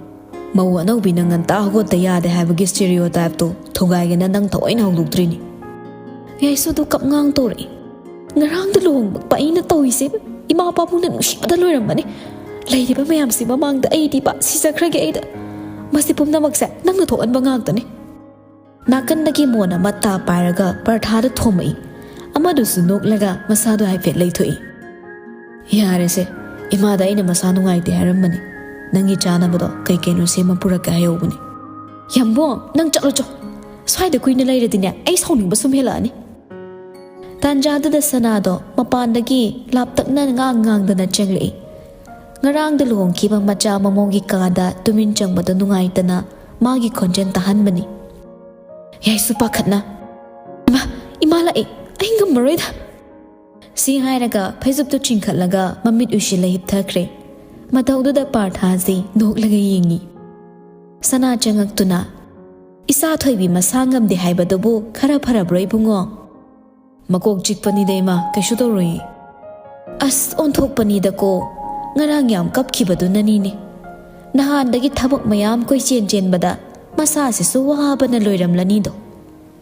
ꯃꯧ ꯑꯅꯧꯕꯤꯅ ꯉꯟꯇꯥ ꯍꯧꯒꯠꯇ ꯌꯥꯗꯦ ꯍꯥꯏꯕꯒꯤ stereotype ꯇꯣ ꯊꯨꯒꯥꯏꯒꯦꯅ ꯅꯪ ꯊꯑꯣꯏꯅ ꯍꯧꯗꯣꯛꯇ꯭ꯔꯤꯅꯤ꯫" ꯌꯥꯏꯁꯨꯗꯨ ꯀꯞꯉꯥꯡ ꯇꯧꯔꯛꯏ꯫ "ꯉꯔꯥꯡꯗ ꯂꯨꯍꯣꯡꯕ ꯑꯩꯅ ꯇꯧꯔꯤꯁꯦ ꯏꯃꯥ ꯄꯥꯕꯨꯡꯅ ꯅꯨꯡꯁꯤꯕꯗ ꯂꯣꯏꯔꯝꯃꯅꯤ꯫ ꯂꯩꯔꯤꯕ ꯃꯌꯥꯝꯁꯤ ꯃꯃꯥꯡꯗ ꯑꯩꯗꯤ ꯄꯥ ꯁꯤꯖꯈ꯭ꯔꯒꯦ ꯑꯩꯗ꯫ ꯃꯁꯤ ꯄꯨꯝꯅꯃꯛꯁꯦ ꯅꯪꯅ ꯊꯣꯛꯍꯟꯕ ꯉꯥꯛꯇꯅꯤ꯫" ꯅꯥꯀꯟꯗꯒꯤ ꯃꯣꯟ ꯑꯃ ꯇꯥ ꯄꯥꯏꯔꯒ ꯄꯔꯊꯥꯗ ꯊꯣꯝꯃꯛꯏ꯫ ꯑꯃꯗꯨꯁꯨ ꯅꯣꯛꯂꯒ ꯃꯁꯥꯗꯣ ꯍꯥꯏꯐꯦꯠ ꯂꯩꯊꯣꯛꯏ꯫ "ꯌꯥꯔꯦꯁꯦ, ꯏꯃꯥꯗ ꯑꯩꯅ ꯃꯁꯥ ꯅꯨꯡꯉꯥꯏꯇꯦ ꯍꯥꯏꯔꯝꯕꯅꯤ꯫ ꯅꯪꯒꯤ ꯆꯥꯅꯕꯗꯣ ꯀꯩ ꯀꯩꯅꯣ ꯁꯦꯝꯃ ꯄꯨꯔꯛꯀꯦ ꯍꯥꯏꯍꯧꯕꯅꯤ꯫" "ꯌꯥꯝꯕꯨꯡ, ꯅꯪ ꯆꯠꯂꯣ ꯆꯣ꯫ ꯁ꯭ꯋꯥꯏꯗ ꯀꯨꯏꯅ ꯂꯩꯔꯗꯤꯅꯦ ꯑꯩ ꯁꯥꯎꯅꯤꯡꯕ ꯁꯨꯝ ꯍꯦꯜꯂꯛꯑꯅꯤ꯫" ꯇꯥꯟꯖꯥꯗꯨꯗ ꯁꯅꯥꯗꯣ ꯃꯄꯥꯟꯗꯒꯤ ꯂꯥꯞꯇꯛꯅ ꯉꯥꯡ ꯉꯥꯡꯗꯅ ꯆꯪꯂꯛꯏ꯫ ꯉꯔꯥꯡꯗ ꯂꯨꯍꯣꯡꯈꯤꯕ ꯃꯆꯥ ꯃꯃꯧꯒꯤ ꯀꯥꯗ ꯇꯨꯃꯤꯟ ꯆꯪꯕꯗꯣ ꯅꯨꯡꯉꯥꯏꯇꯅ ꯃꯥꯒꯤ ꯈꯣꯟꯖꯦꯜ ꯇꯥꯍꯟꯕꯅꯤ꯫ ꯌꯥꯏꯁꯨ ꯄꯥꯈꯠꯅ, "ꯏꯃꯥ, ꯏꯃꯥ ꯂꯥꯛꯑꯦ, ꯑꯩ ꯉꯝꯃꯔꯣꯏꯗ꯫" ꯁꯤ ꯍꯥꯏꯔꯒ ꯐꯩꯖꯨꯞꯇꯨ ꯆꯤꯡꯈꯠꯂꯒ ꯃꯃꯤꯠ ꯎꯏꯁꯤꯜꯂ ꯍꯤꯞꯊꯈ꯭ꯔꯦ꯫ ꯃꯇꯧꯗꯨꯗ ꯄꯥꯔꯊꯥꯁꯤ ꯅꯣꯛꯂꯒ ꯌꯦꯡꯉꯤ꯫ ꯁꯅꯥ ꯆꯪꯉꯛꯇꯨꯅ, "ꯏꯆꯥ ꯊꯣꯏꯕꯤ ꯃꯁꯥ ꯉꯝꯗꯦ ꯍꯥꯏꯕꯗꯨꯕꯨ ꯈꯔ ꯐꯔꯕ꯭ꯔꯣ ꯏꯕꯨꯡꯉꯣ?" "ꯃꯀꯣꯛ ꯆꯤꯛꯄꯅꯤꯗ ꯏꯃꯥ, ꯀꯩꯁꯨ ꯇꯧꯔꯣꯏꯌꯦ꯫" "ꯑꯁ, ꯑꯣꯟꯊꯣꯛꯄꯅꯤꯗꯀꯣ, ꯉꯔꯥꯡ ꯌꯥꯝ ꯀꯞꯈꯤꯕꯗꯨꯅꯅꯤꯅꯦ꯫ ꯅꯍꯥꯟꯗꯒꯤ ꯊꯕꯛ ꯃꯌꯥꯝ ꯀꯣꯏꯆꯦꯟ ꯆꯦꯟꯕꯗ ꯃꯁꯥꯁꯤꯁꯨ ꯋꯥꯕꯅ ꯂꯣꯏꯔꯝꯂꯅꯤꯗꯣ꯫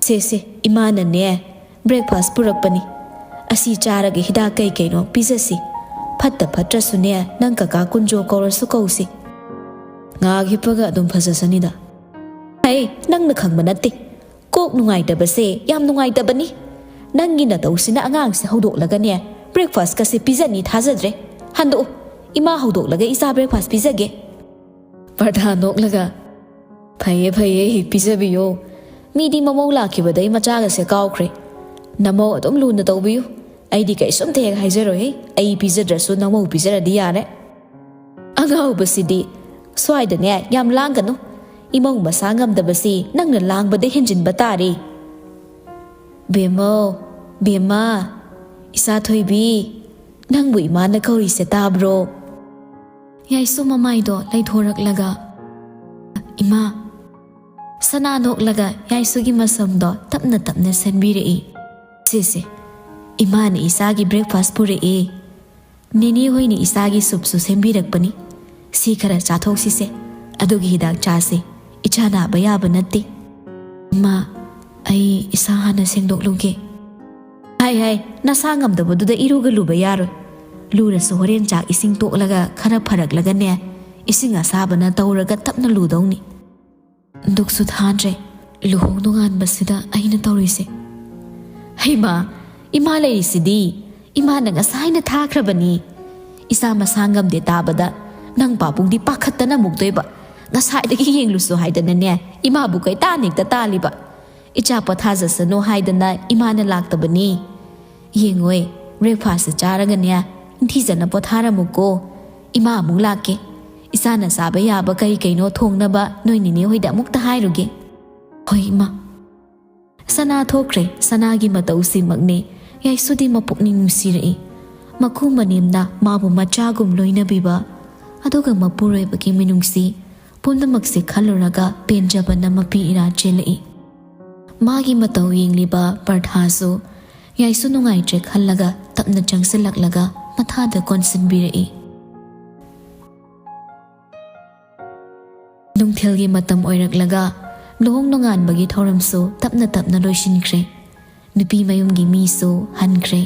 ꯁꯦ ꯁꯦ, ꯏꯃꯥꯅꯅꯦ breakfast ꯄꯨꯔꯛꯄꯅꯤ꯫ ꯑꯁꯤ ꯆꯥꯔꯒ ꯍꯤꯗꯥꯛ ꯀꯩ ꯀꯩꯅꯣ ꯄꯤꯖꯁꯤ꯫ ꯐꯠꯇ ꯐꯠꯇ꯭ꯔꯁꯨꯅꯦ, ꯅꯪ ꯀꯀꯥ ꯀꯨꯟꯖꯣ ꯀꯧꯔꯁꯨ ꯀꯧꯁꯤ꯫ ꯉꯥꯏꯍꯥꯛ ꯍꯤꯞꯄꯒ ꯑꯗꯨꯝ ꯐꯖꯁꯅꯤꯗ꯫" "ꯍꯩ, ꯅꯪꯅ ꯈꯪꯕ ꯅꯠꯇꯦ꯫ ꯀꯣꯛ ꯅꯨꯡꯉꯥꯏꯇꯕꯁꯦ ꯌꯥꯝ ꯅꯨꯡꯉꯥꯏꯇꯕꯅꯤ꯫ ꯅꯪꯒꯤ ꯅꯇꯧꯁꯤꯅ ꯑꯉꯥꯡꯁꯦ ꯍꯧꯗꯣꯛꯂꯒꯅꯦ breakfast ꯀꯁꯦ ꯄꯤꯖꯅꯤ ꯊꯥꯖꯗ꯭ꯔꯦ꯫ ꯍꯟꯗꯣꯛꯎ, ꯏꯃꯥ ꯍꯧꯗꯣꯛꯂꯒ ꯏꯆꯥ breakfast ꯄꯤꯖꯒꯦ꯫" ꯄꯔꯊꯥ ꯅꯣꯛꯂꯒ, "ꯐꯩꯌꯦ, ꯐꯩꯌꯦ, ꯄꯤꯖꯕꯤꯌꯣ꯫ ꯃꯤꯗꯤ ꯃꯃꯧ ꯂꯥꯛꯈꯤꯕꯗꯩ ꯃꯆꯥꯒꯁꯦ ꯀꯥꯎꯈ꯭ꯔꯦ꯫ ꯅꯃꯧ ꯑꯗꯨꯝ ꯂꯨꯅ ꯇꯧꯕꯤꯌꯨ꯫ ꯑꯩꯗꯤ ꯀꯩꯁꯨꯝꯇ ꯍꯦꯛ ꯍꯥꯏꯖꯔꯣꯏꯍꯦ꯫ ꯑꯩ ꯄꯤꯖꯗ꯭ꯔꯁꯨ ꯅꯃꯧ ꯄꯤꯖꯔꯗꯤ ꯌꯥꯔꯦ꯫ ꯑꯉꯥꯎꯕꯁꯤꯗꯤ꯫ ꯁ꯭ꯋꯥꯏꯗꯅꯦ ꯌꯥꯝ ꯂꯥꯡꯒꯅꯨ꯫ ꯏꯃꯧ ꯃꯁꯥ ꯉꯝꯗꯕꯁꯤ ꯅꯪꯅ ꯂꯥꯡꯕꯗ ꯍꯦꯟꯖꯤꯟꯕ ꯇꯥꯔꯦ꯫ ꯕꯦꯝꯃꯧ, ꯕꯦꯝꯃ, ꯏꯆꯥ ꯊꯣꯏꯕꯤ, ꯅꯪꯕꯨ ꯏꯃꯥꯅ ꯀꯧꯔꯤꯁꯦ ꯇꯥꯕ꯭ꯔꯣ? ꯌꯥꯏꯁꯨ ꯃꯃꯥꯏꯗꯣ ꯂꯩꯊꯣꯔꯛꯂꯒ, "ꯏꯃꯥ!" ꯁꯅꯥ ꯅꯣꯛꯂꯒ ꯌꯥꯏꯁꯨꯒꯤ ꯃꯁꯝꯗꯣ ꯇꯞꯅ ꯇꯞꯅ ꯁꯦꯟꯕꯤꯔꯛꯏ꯫ "ꯁꯦ, ꯁꯦ, ꯏꯃꯥꯅ ꯏꯆꯥꯒꯤ breakfast ꯄꯨꯔꯛꯑꯦ꯫ ꯅꯦꯅꯦ ꯍꯣꯏꯅ ꯏꯆꯥꯒꯤ ꯁꯨꯞꯁꯨ ꯁꯦꯝꯕꯤꯔꯛꯄꯅꯤ꯫ ꯁꯤ ꯈꯔ ꯆꯥꯊꯣꯛꯁꯤꯁꯦ꯫ ꯑꯗꯨꯒ ꯍꯤꯗꯥꯛ ꯆꯥꯁꯦ꯫ ꯏꯆꯥ ꯅꯥꯕ ꯌꯥꯕ ꯅꯠꯇꯦ꯫" "ꯏꯃꯥ, ꯑꯩ ꯏꯁꯥ ꯍꯥꯟꯅ ꯁꯦꯡꯗꯣꯛꯂꯨꯒꯦ꯫" "ꯍꯥꯏ, ꯍꯥꯏ, ꯅꯁꯥ ꯉꯝꯗꯕꯗꯨꯗ ꯏꯔꯨꯒ ꯂꯨꯕ ꯌꯥꯔꯣꯏ꯫ ꯂꯨꯔꯁꯨ ꯍꯣꯔꯦꯟ ꯆꯥꯛ ꯏꯁꯤꯡ ꯇꯣꯛꯂꯒ ꯈꯔ ꯐꯔꯛꯂꯒꯅꯦ, ꯏꯁꯤꯡ ꯑꯁꯥꯕꯅ ꯇꯧꯔꯒ ꯇꯞꯅ ꯂꯨꯗꯧꯅꯤ꯫" ꯗꯨꯛꯁꯨ ꯊꯥꯗ꯭ꯔꯦ꯫ ꯂꯨꯍꯣꯡ ꯅꯣꯡꯉꯥꯟꯕꯁꯤꯗ ꯑꯩꯅ ꯇꯧꯔꯤꯁꯦ꯫ "ꯍꯩꯃꯥ, ꯏꯃꯥ ꯂꯩꯔꯤꯁꯤꯗꯤ꯫ ꯏꯃꯥꯅ ꯉꯁꯥꯏꯅ ꯊꯥꯈ꯭ꯔꯕꯅꯤ꯫ ꯏꯆꯥ ꯃꯁꯥ ꯉꯝꯗꯦ ꯇꯥꯕꯗ ꯅꯪ ꯄꯥꯕꯨꯡꯗꯤ ꯄꯥꯈꯠꯇꯅ ꯃꯨꯛꯇꯣꯏꯕ꯫ ꯉꯁꯥꯏꯗꯒꯤ ꯌꯦꯡꯂꯨꯁꯨ ꯍꯥꯏꯗꯅꯅꯦ, ꯏꯃꯥꯕꯨ ꯀꯣꯏꯇꯥꯟ ꯍꯦꯛꯇ ꯇꯥꯜꯂꯤꯕ꯫ ꯏꯆꯥ ꯄꯣꯊꯥꯖꯁꯅꯨ ꯍꯥꯏꯗꯅ ꯏꯃꯥꯅ ꯂꯥꯛꯇꯕꯅꯤ꯫ ꯌꯦꯡꯉꯣꯏ, breakfast ꯆꯥꯔꯒꯅꯦ, ꯅꯤꯡꯊꯤꯖꯅ ꯄꯣꯊꯥꯔꯝꯃꯨꯀꯣ꯫ ꯏꯃꯥ ꯑꯃꯨꯛ ꯂꯥꯛꯀꯦ꯫ ꯏꯆꯥꯅ ꯆꯥꯕ ꯌꯥꯕ ꯀꯔꯤ ꯀꯩꯅꯣ ꯊꯣꯡꯅꯕ ꯅꯣꯏ ꯅꯤꯅꯦ ꯍꯣꯏꯗ ꯑꯃꯨꯛꯇ ꯍꯥꯏꯔꯨꯒꯦ꯫" "ꯍꯣꯏ, ꯏꯃꯥ꯫" ꯁꯅꯥ ꯊꯣꯛꯈ꯭ꯔꯦ꯫ ꯁꯅꯥꯒꯤ ꯃꯇꯧꯁꯤꯃꯛꯅꯦ ꯌꯥꯏꯁꯨꯗꯤ ꯃꯄꯨꯛꯅꯤꯡ ꯅꯨꯡꯁꯤꯔꯛꯏ꯫ ꯃꯈꯨ ꯃꯅꯦꯝꯅ ꯃꯥꯕꯨ ꯃꯆꯥꯒꯨꯝ ꯂꯣꯏꯅꯕꯤꯕ, ꯑꯗꯨꯒ ꯃꯄꯨꯔꯣꯏꯕꯒꯤ ꯃꯤꯅꯨꯡꯁꯤ, ꯄꯨꯝꯅꯃꯛꯁꯦ ꯈꯜꯂꯨꯔꯒ ꯄꯦꯟꯖꯕꯅ ꯃꯄꯤ ꯏꯔꯥ ꯆꯦꯜꯂꯛꯏ꯫ ꯃꯥꯒꯤ ꯃꯇꯧ ꯌꯦꯡꯂꯤꯕ ꯄꯔꯊꯥꯁꯨ ꯌꯥꯏꯁꯨ ꯅꯨꯡꯉꯥꯏꯇ꯭ꯔꯦ ꯈꯜꯂꯒ ꯇꯞꯅ ꯆꯪꯁꯤꯜꯂꯛꯂꯒ ꯃꯊꯥꯗ ꯀꯣꯟꯁꯤꯟꯕꯤꯔꯛꯏ꯫ ꯅꯨꯡꯊꯤꯜꯒꯤ ꯃꯇꯝ ꯑꯣꯏꯔꯛꯂꯒ ꯂꯨꯍꯣꯡ ꯅꯣꯡꯉꯥꯟꯕꯒꯤ ꯊꯧꯔꯝꯁꯨ ꯇꯞꯅ ꯇꯞꯅ ꯂꯣꯏꯁꯤꯟꯈ꯭ꯔꯦ꯫ ꯅꯨꯄꯤ ꯃꯌꯨꯝꯒꯤ ꯃꯤꯁꯨ ꯍꯟꯈ꯭ꯔꯦ꯫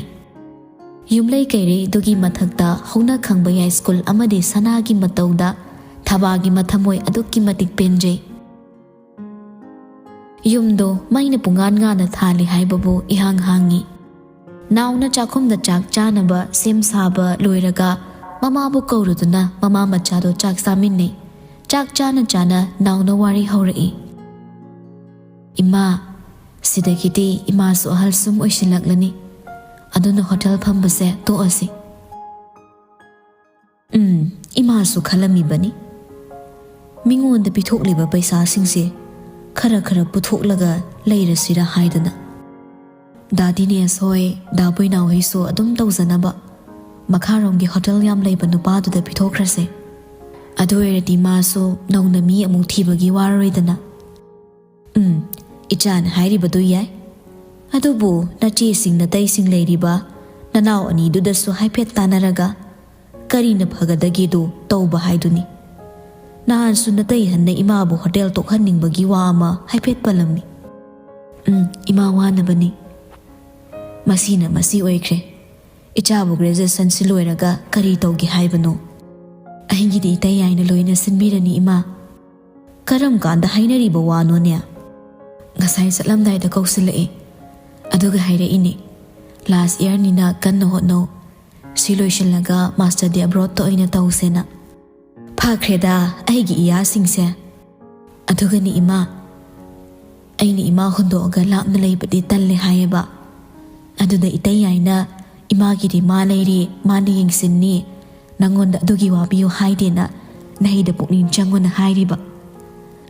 ꯌꯨꯝꯂꯩ ꯀꯩꯔꯩꯗꯨꯒꯤ ꯃꯊꯛꯇ ꯍꯧꯅ ꯈꯪꯕ ꯌꯥꯏꯁ꯭ꯀꯨꯜ ꯑꯃꯗꯤ ꯁꯅꯥꯒꯤ ꯃꯇꯧꯗ ꯊꯕꯥꯒꯤ ꯃꯊꯃꯣꯏ ꯑꯗꯨꯛꯀꯤ ꯃꯇꯤꯛ ꯄꯦꯟꯖꯩ꯫ ꯌꯨꯝꯗꯣ ꯃꯩꯅ ꯄꯨꯡꯉꯥꯟ ꯉꯥꯟꯅ ꯊꯥꯜꯂꯤ ꯍꯥꯏꯕꯕꯨ ꯏꯍꯥꯡ ꯍꯥꯡꯉꯤ꯫ ꯅꯥꯎꯅ ꯆꯥꯛꯈꯨꯝꯗ ꯆꯥꯛ ꯆꯥꯅꯕ ꯁꯦꯝ ꯁꯥꯕ ꯂꯣꯏꯔꯒ ꯃꯃꯥꯕꯨ ꯀꯧꯔꯨꯗꯨꯅ ꯃꯃꯥ ꯃꯆꯥꯗꯣ ꯆꯥꯛ ꯆꯥꯃꯤꯟꯅꯩ꯫ ꯆꯥꯛ ꯆꯥꯅ ꯆꯥꯅ ꯅꯥꯎꯅ ꯋꯥꯔꯤ ꯍꯧꯔꯛꯏ꯫ "ꯏꯃꯥ, ꯁꯤꯗꯒꯤꯗꯤ ꯏꯃꯥꯁꯨ ꯑꯍꯜ ꯁꯨꯝ ꯑꯣꯏꯁꯤꯜꯂꯛꯂꯅꯤ꯫ ꯑꯗꯨꯅ ꯍꯣꯇꯦꯜ ꯐꯝꯕꯁꯦ ꯇꯣꯛꯑꯁꯤ꯫ ꯎꯝ, ꯏꯃꯥꯁꯨ ꯈꯜꯂꯝꯃꯤꯕꯅꯤ꯫ ꯃꯤꯉꯣꯟꯗ ꯄꯤꯊꯣꯛꯂꯤꯕ ꯄꯩꯁꯥꯁꯤꯡꯁꯦ ꯈꯔ ꯈꯔ ꯄꯨꯊꯣꯛꯂꯒ ꯂꯩꯔꯁꯤꯔ ꯍꯥꯏꯗꯅ꯫ ꯗꯥ ꯗꯤꯅꯦꯁ ꯍꯣꯏ, ꯗꯥ ꯕꯣꯏꯅꯥꯎ ꯍꯣꯏꯁꯨ ꯑꯗꯨꯝ ꯇꯧꯖꯅꯕ꯫ ꯃꯈꯥꯔꯣꯝꯒꯤ ꯍꯣꯇꯦꯜ ꯌꯥꯝ ꯂꯩꯕ ꯅꯨꯄꯥꯗꯨꯗ ꯄꯤꯊꯣꯛꯈ꯭ꯔꯁꯦ꯫ ꯑꯗꯨ ꯑꯣꯏꯔꯗꯤ ꯃꯥꯁꯨ ꯅꯧꯅ ꯃꯤ ꯑꯃꯨꯛ ꯊꯤꯕꯒꯤ ꯋꯥꯔꯔꯣꯏꯗꯅ꯫ ꯎꯝ, ꯏꯆꯥꯅ ꯍꯥꯏꯔꯤꯕꯗꯨ ꯌꯥꯏ꯫ ꯑꯗꯨꯕꯨ ꯅꯆꯦꯁꯤꯡ ꯅꯇꯩꯁꯤꯡ ꯂꯩꯔꯤꯕ ꯅꯅꯥꯎ ꯑꯅꯤꯗꯨꯗꯁꯨ ꯍꯥꯏꯐꯦꯠ ꯇꯥꯟꯅꯔꯒ ꯀꯔꯤꯅ ꯐꯒꯗꯒꯦꯗꯨ ꯇꯧꯕ ꯍꯥꯏꯗꯨꯅꯤ꯫ ꯅꯍꯥꯟꯁꯨ ꯅꯇꯩꯍꯟꯅ ꯏꯃꯥꯕꯨ ꯍꯣꯇꯦꯜ ꯇꯣꯛꯍꯟꯅꯤꯡꯕꯒꯤ ꯋꯥ ꯑꯃ ꯍꯥꯏꯐꯦꯠ ꯄꯜꯂꯝꯃꯤ꯫ ꯎꯝ, ꯏꯃꯥ ꯋꯥꯅꯕꯅꯤ꯫ ꯃꯁꯤꯅ ꯃꯁꯤ ꯑꯣꯏꯈ꯭ꯔꯦ꯫ ꯏꯆꯥꯕꯨ ꯒ꯭ꯔꯦꯖꯨꯑꯦꯁꯟꯁꯤ ꯂꯣꯏꯔꯒ ꯀꯔꯤ ꯇꯧꯒꯦ ꯍꯥꯏꯕꯅꯣ? ꯑꯩꯒꯤꯗꯤ ꯏꯇꯩ ꯌꯥꯏꯅ ꯂꯣꯏꯅ ꯁꯤꯟꯕꯤꯔꯅꯤ, ꯏꯃꯥ꯫ ꯀꯔꯝ ꯀꯥꯟꯗ ꯍꯥꯏꯅꯔꯤꯕ ꯋꯥꯅꯣꯅꯦ? ꯉꯁꯥꯏ ꯆꯠꯂꯝꯗꯥꯏꯗ ꯀꯧꯁꯤꯜꯂꯛꯑꯦ꯫ ꯑꯗꯨꯒ ꯍꯥꯏꯔꯛꯏꯅꯦ, "ꯂꯥꯁ ꯏꯌꯥꯔꯅꯤꯅ ꯀꯟꯅ ꯍꯣꯠꯅꯧ꯫ ꯁꯤ ꯂꯣꯏꯁꯤꯜꯂꯒ ꯃꯥꯁꯇꯔꯗꯤ ꯑꯕ꯭ꯔꯣꯗꯇ ꯑꯣꯏꯅ ꯇꯧꯁꯦꯅ"꯫ ꯐꯈ꯭ꯔꯦꯗ ꯑꯩꯒꯤ ꯏꯌꯥꯁꯤꯡꯁꯦ꯫ ꯑꯗꯨꯒꯅꯤ ꯏꯃꯥ, ꯑꯩꯅ ꯏꯃꯥ ꯍꯨꯟꯗꯣꯛꯑꯒ ꯂꯥꯞꯅ ꯂꯩꯕꯗꯤ ꯇꯜꯂꯦ ꯍꯥꯏꯌꯦꯕ꯫ ꯑꯗꯨꯗ ꯏꯇꯩ ꯌꯥꯏꯅ ꯏꯃꯥꯒꯤꯗꯤ ꯃꯥ ꯂꯩꯔꯤ, ꯃꯥꯅ ꯌꯦꯡꯁꯤꯟꯅꯤ, ꯅꯪꯉꯣꯟꯗ ꯑꯗꯨꯒꯤ ꯋꯥꯕꯤꯌꯨ ꯍꯥꯏꯗꯦꯅ ꯅꯍꯩꯗ ꯄꯨꯛꯅꯤꯡ ꯆꯪꯉꯣꯅ ꯍꯥꯏꯔꯤꯕ꯫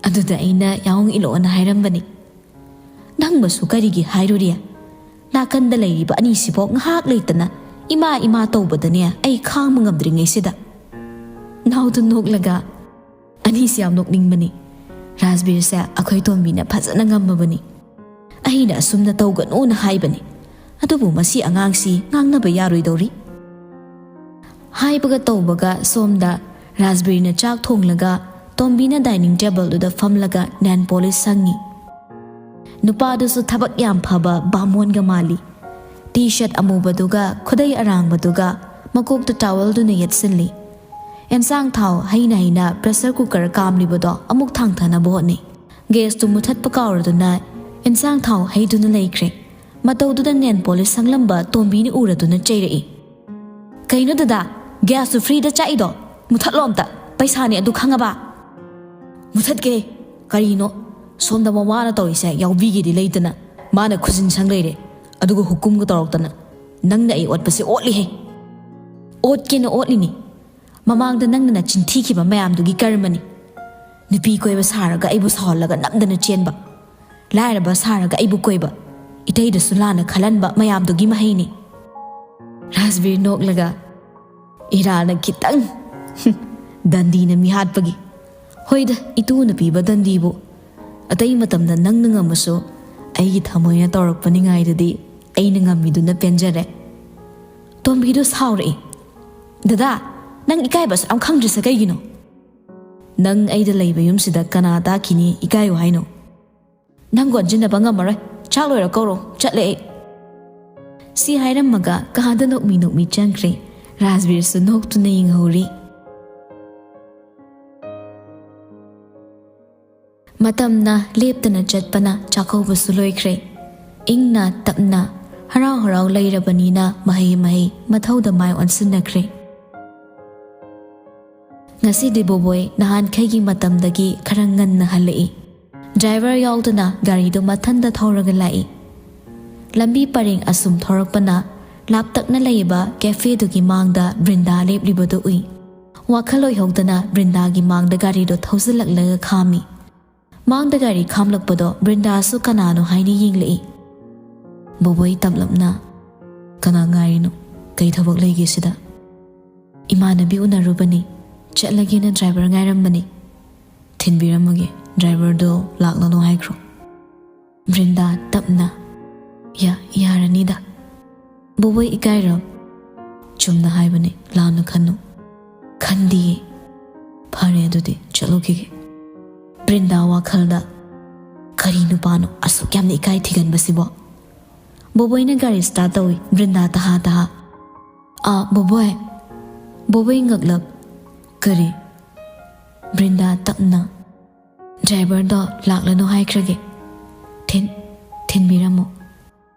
ꯑꯗꯨꯗ ꯑꯩꯅ ꯌꯥꯎꯍꯣꯡ ꯏꯜꯂꯛꯑꯣꯅ ꯍꯥꯏꯔꯝꯕꯅꯤ꯫ ꯅꯪꯕꯁꯨ ꯀꯔꯤꯒꯤ ꯍꯥꯏꯔꯨꯔꯤ? ꯅꯥꯀꯟꯗ ꯂꯩꯔꯤꯕ ꯑꯅꯤꯁꯤꯐꯥꯎ ꯉꯥꯏꯍꯥꯛ ꯂꯩꯇꯅ ꯏꯃꯥ ꯏꯃꯥ ꯇꯧꯕꯗꯅꯦ ꯑꯩ ꯈꯥꯡꯕ ꯉꯝꯗ꯭ꯔꯤꯉꯩꯁꯤꯗ꯫ ꯅꯥꯎꯗꯨ ꯅꯣꯛꯂꯒ, "ꯑꯅꯤꯁꯤ ꯌꯥꯝ ꯅꯣꯛꯅꯤꯡꯕꯅꯤ꯫ ꯔꯥꯖꯕꯤꯔꯁꯦ ꯑꯩꯈꯣꯏ ꯇꯣꯝꯕꯤꯅ ꯐꯖꯅ ꯉꯝꯃꯕꯅꯤ꯫ ꯑꯩꯅ ꯑꯁꯨꯝꯅ ꯇꯧꯒꯅꯨꯅ ꯍꯥꯏꯕꯅꯤ, ꯑꯗꯨꯕꯨ ꯃꯁꯤ ꯑꯉꯥꯡꯁꯤ ꯉꯥꯡꯅꯕ ꯌꯥꯔꯣꯏꯗꯧꯔꯤ"꯫ ꯍꯥꯏꯕꯒ ꯇꯧꯕꯒ ꯁꯣꯝꯗ ꯔꯥꯖꯕꯤꯔꯅ ꯆꯥꯛ ꯊꯣꯡꯂꯒ ꯇꯣꯝꯕꯤꯅ ꯗꯥꯏꯅꯤꯡ ꯇꯦꯕꯜꯗꯨꯗ ꯐꯝꯂꯒ ꯅꯦꯟ ꯄꯣꯂꯤꯁ ꯁꯪꯉꯤ꯫ ꯅꯨꯄꯥꯗꯨꯁꯨ ꯊꯕꯛ ꯌꯥꯝ ꯐꯕ ꯕꯥꯃꯣꯟꯒ ꯃꯥꯜꯂꯤ꯫ ꯇꯤ ꯁꯔꯠ ꯑꯃꯨꯕꯗꯨꯒ ꯈꯨꯗꯩ ꯑꯔꯥꯡꯕꯗꯨꯒ ꯃꯀꯣꯛꯇ ꯇꯥꯋꯦꯜꯗꯨꯅ ꯌꯦꯠꯁꯤꯜꯂꯤ꯫ ꯑꯦꯟꯁꯥꯡ ꯊꯥꯎ ꯍꯩꯅ ꯍꯩꯅ ꯄ꯭ꯔꯦꯁꯔ ꯀꯨꯀꯔ ꯀꯥꯝꯂꯤꯕꯗꯣ ꯑꯃꯨꯛ ꯊꯥꯡꯊꯅꯕ ꯍꯣꯠꯅꯩ꯫ ꯒꯦꯁꯇꯨ ꯃꯨꯊꯠꯄ ꯀꯥꯎꯔꯗꯨꯅ ꯑꯦꯟꯁꯥꯡ ꯊꯥꯎ ꯍꯩꯗꯨꯅ ꯂꯩꯈ꯭ꯔꯦ꯫ ꯃꯇꯧꯗꯨꯗ ꯅꯦꯟ ꯄꯣꯂꯤꯁ ꯁꯪꯂꯝꯕ ꯇꯣꯝꯕꯤꯅ ꯎꯔꯗꯨꯅ ꯆꯩꯔꯛꯏ꯫ "ꯀꯩꯅꯣ ꯗꯗꯥ, ꯒ꯭ꯌꯥꯁꯇꯨ ꯐ꯭ꯔꯤꯗ ꯆꯥꯛꯏꯗꯣ? ꯃꯨꯊꯠꯂꯣ ꯑꯝꯇ, ꯄꯩꯁꯥꯅꯦ ꯑꯗꯨ ꯈꯪꯉꯕ?" "ꯃꯨꯊꯠꯀꯦ꯫ ꯀꯔꯤꯅꯣ? ꯁꯣꯝꯗ ꯃꯋꯥꯅ ꯇꯧꯔꯤꯁꯦ ꯌꯥꯎꯕꯤꯒꯦꯗꯤ ꯂꯩꯇꯅ, ꯃꯥꯅ ꯈꯨꯖꯤꯟ ꯁꯪ ꯂꯩꯔꯦ, ꯑꯗꯨꯒ ꯍꯨꯀꯨꯝꯒ ꯇꯧꯔꯛꯇꯅ꯫ "ꯅꯪꯅ ꯑꯩ ꯑꯣꯠꯄꯁꯦ ꯑꯣꯠꯂꯤꯍꯦ꯫ ꯑꯣꯠꯀꯦꯅ ꯑꯣꯠꯂꯤꯅꯤ꯫ ꯃꯃꯥꯡꯗ ꯅꯪꯅ ꯅꯆꯤꯟ ꯊꯤꯈꯤꯕ ꯃꯌꯥꯝꯗꯨꯒꯤ ꯀꯔꯃꯅꯤ꯫ ꯅꯨꯄꯤ ꯀꯣꯏꯕ ꯁꯥꯔꯒ ꯑꯩꯕꯨ ꯁꯥꯎꯍꯜꯂꯒ ꯅꯝꯗꯅ ꯆꯦꯟꯕ, ꯂꯥꯏꯔꯕ ꯁꯥꯔꯒ ꯑꯩꯕꯨ ꯀꯣꯏꯕ, ꯏꯇꯩꯗꯁꯨ ꯂꯥꯟꯅ ꯈꯜꯍꯟꯕ ꯃꯌꯥꯝꯗꯨꯒꯤ ꯃꯍꯩꯅꯤ"꯫ ꯔꯥꯖꯕꯤꯔ ꯅꯣꯛꯂꯒ, "ꯏꯔꯥꯅ ꯈꯤꯇꯪ ꯗꯟꯗꯤꯅ ꯃꯤꯍꯥꯠꯄꯒꯤ꯫ ꯍꯣꯏꯗ, ꯏꯇꯨꯅ ꯄꯤꯕ ꯗꯟꯗꯤꯕꯨ꯫ ꯑꯇꯩ ꯃꯇꯝꯗ ꯅꯪꯅ ꯉꯝꯃꯁꯨ, ꯑꯩꯒꯤ ꯊꯃꯣꯏꯅ ꯇꯧꯔꯛꯄ ꯅꯤꯡꯉꯥꯏꯗꯗꯤ ꯑꯩꯅ ꯉꯝꯃꯤꯗꯨꯅ ꯄꯦꯟꯖꯔꯦ"꯫ ꯇꯣꯝꯕꯤꯗꯨ ꯁꯥꯎꯔꯛꯏ꯫ "ꯗꯗꯥ, ꯅꯪ ꯏꯀꯥꯏꯕꯁꯨ ꯌꯥꯝ ꯈꯪꯗ꯭ꯔꯤꯁꯦ ꯀꯩꯒꯤꯅꯣ? ꯅꯪ ꯑꯩꯗ ꯂꯩꯕ ꯌꯨꯝꯁꯤꯗ ꯀꯅꯥ ꯇꯥꯛꯈꯤꯅꯤ ꯏꯀꯥꯏꯌꯨ ꯍꯥꯏꯅꯣ? ꯅꯪ ꯒꯣꯟꯖꯤꯟꯅꯕ ꯉꯝꯃꯔꯣꯏ꯫ ꯆꯥꯛ ꯂꯣꯏꯔ ꯀꯧꯔꯣ, ꯆꯠꯂꯦ ꯑꯩ"꯫ ꯁꯤ ꯍꯥꯏꯔꯝꯃꯒ ꯀꯥꯗ ꯅꯣꯛꯃꯤ ꯅꯣꯛꯃꯤ ꯆꯪꯈ꯭ꯔꯦ꯫ ꯔꯥꯖꯕꯤꯔꯁꯨ ꯅꯣꯛꯇꯨꯅ ꯌꯦꯡꯍꯧꯔꯤ꯫ ꯃꯇꯝꯅ ꯂꯦꯞꯇꯅ ꯆꯠꯄꯅ ꯆꯥꯛꯀꯧꯕꯁꯨ ꯂꯣꯏꯈ꯭ꯔꯦ꯫ ꯏꯪꯅ ꯇꯞꯅ ꯍꯔꯥꯎ ꯍꯔꯥꯎ ꯂꯩꯔꯕꯅꯤꯅ ꯃꯍꯩ ꯃꯍꯩ ꯃꯊꯧꯗ ꯃꯥꯏ ꯑꯣꯟꯁꯤꯟꯅꯈ꯭ꯔꯦ꯫ ꯉꯁꯤꯗꯤ ꯕꯣꯕꯣꯏ ꯅꯍꯥꯟꯈꯩꯒꯤ ꯃꯇꯝꯗꯒꯤ ꯈꯔ ꯉꯟꯅ ꯍꯜꯂꯛꯏ꯫ ꯗ꯭ꯔꯥꯏꯚꯔ ꯌꯥꯎꯗꯅ ꯒꯥꯔꯤꯗꯨ ꯃꯊꯟꯇ ꯊꯧꯔꯒ ꯂꯥꯛꯏ꯫ ꯂꯝꯕꯤ ꯄꯔꯦꯡ ꯑꯁꯨꯝ ꯊꯧꯔꯛꯄꯅ ꯂꯥꯞꯇꯛꯅ ꯂꯩꯕ ꯀꯦꯐꯦꯗꯨꯒꯤ ꯃꯥꯡꯗ ꯕ꯭ꯔꯤꯟꯗꯥ ꯂꯦꯞꯂꯤꯕꯗꯨ ꯎꯏ꯫ ꯋꯥꯈꯜ ꯑꯣꯏꯍꯧꯗꯅ ꯕ꯭ꯔꯤꯟꯗꯥꯒꯤ ꯃꯥꯡꯗ ꯒꯥꯔꯤꯗꯣ ꯊꯧꯖꯤꯜꯂꯛꯂꯒ ꯈꯥꯝꯃꯤ꯫ ꯃꯥꯡꯗ ꯒꯥꯔꯤ ꯈꯥꯝꯂꯛꯄꯗꯣ ꯕ꯭ꯔꯤꯟꯗꯥꯁꯨ ꯀꯅꯥꯅꯣ ꯍꯥꯏꯅ ꯌꯦꯡꯂꯛꯏ꯫ ꯕꯣꯕꯣꯏ ꯇꯞꯂꯞꯅ, "ꯀꯅꯥ ꯉꯥꯏꯔꯤꯅꯣ? ꯀꯩ ꯊꯕꯛ ꯂꯩꯒꯦ ꯁꯤꯗ?" "ꯏꯃꯥꯟꯅꯕꯤ ꯎꯅꯔꯨꯕꯅꯤ, ꯆꯠꯂꯒꯦꯅ ꯗ꯭ꯔꯥꯏꯚꯔ ꯉꯥꯏꯔꯝꯕꯅꯤ꯫ ꯊꯤꯟꯕꯤꯔꯝꯃꯒꯦ, ꯗ꯭ꯔꯥꯏꯚꯔꯗꯣ ꯂꯥꯛꯂꯅꯨ ꯍꯥꯏꯈ꯭ꯔꯣ"꯫ ꯕ꯭ꯔꯤꯟꯗꯥ ꯇꯞꯅ, "ꯌꯥ-, ꯌꯥꯔꯅꯤꯗ"꯫ ꯕꯣꯕꯣꯏ ꯏꯀꯥꯏꯔꯣ? "ꯆꯨꯝꯅ ꯍꯥꯏꯕꯅꯦ, ꯂꯥꯟꯅ ꯈꯟꯅꯨ"꯫ "ꯈꯟꯗꯤꯌꯦ"꯫ "ꯐꯔꯦ, ꯑꯗꯨꯗꯤ ꯆꯠꯂꯨꯈꯤꯒꯦ"꯫ ꯕ꯭ꯔꯤꯟꯗꯥ ꯋꯥꯈꯜꯗ, "ꯀꯔꯤ ꯅꯨꯄꯥꯅꯣ ꯑꯁꯨꯛ ꯌꯥꯝꯅ ꯏꯀꯥꯏ ꯊꯤꯒꯟꯕꯁꯤꯕꯣ?" ꯕꯣꯕꯣꯏꯅ ꯒꯥꯔꯤ ꯁ꯭ꯇꯥꯔꯠ ꯇꯧꯏ꯫ ꯕ꯭ꯔꯤꯟꯗꯥ ꯇꯍꯥ ꯇꯍꯥ, "ꯑꯥ, ꯕꯣꯕꯣꯏ"꯫ ꯕꯣꯕꯣꯏ ꯉꯛꯂꯞ, "ꯀꯔꯤ?" ꯕ꯭ꯔꯤꯟꯗꯥ ꯇꯞꯅ, "ꯗ꯭ꯔꯥꯏꯚꯔꯗꯣ ꯂꯥꯛꯂꯅꯨ ꯍꯥꯏꯈ꯭ꯔꯒꯦ꯫ ꯊꯤꯟ-, ꯊꯤꯟꯕꯤꯔꯝꯃꯣ"꯫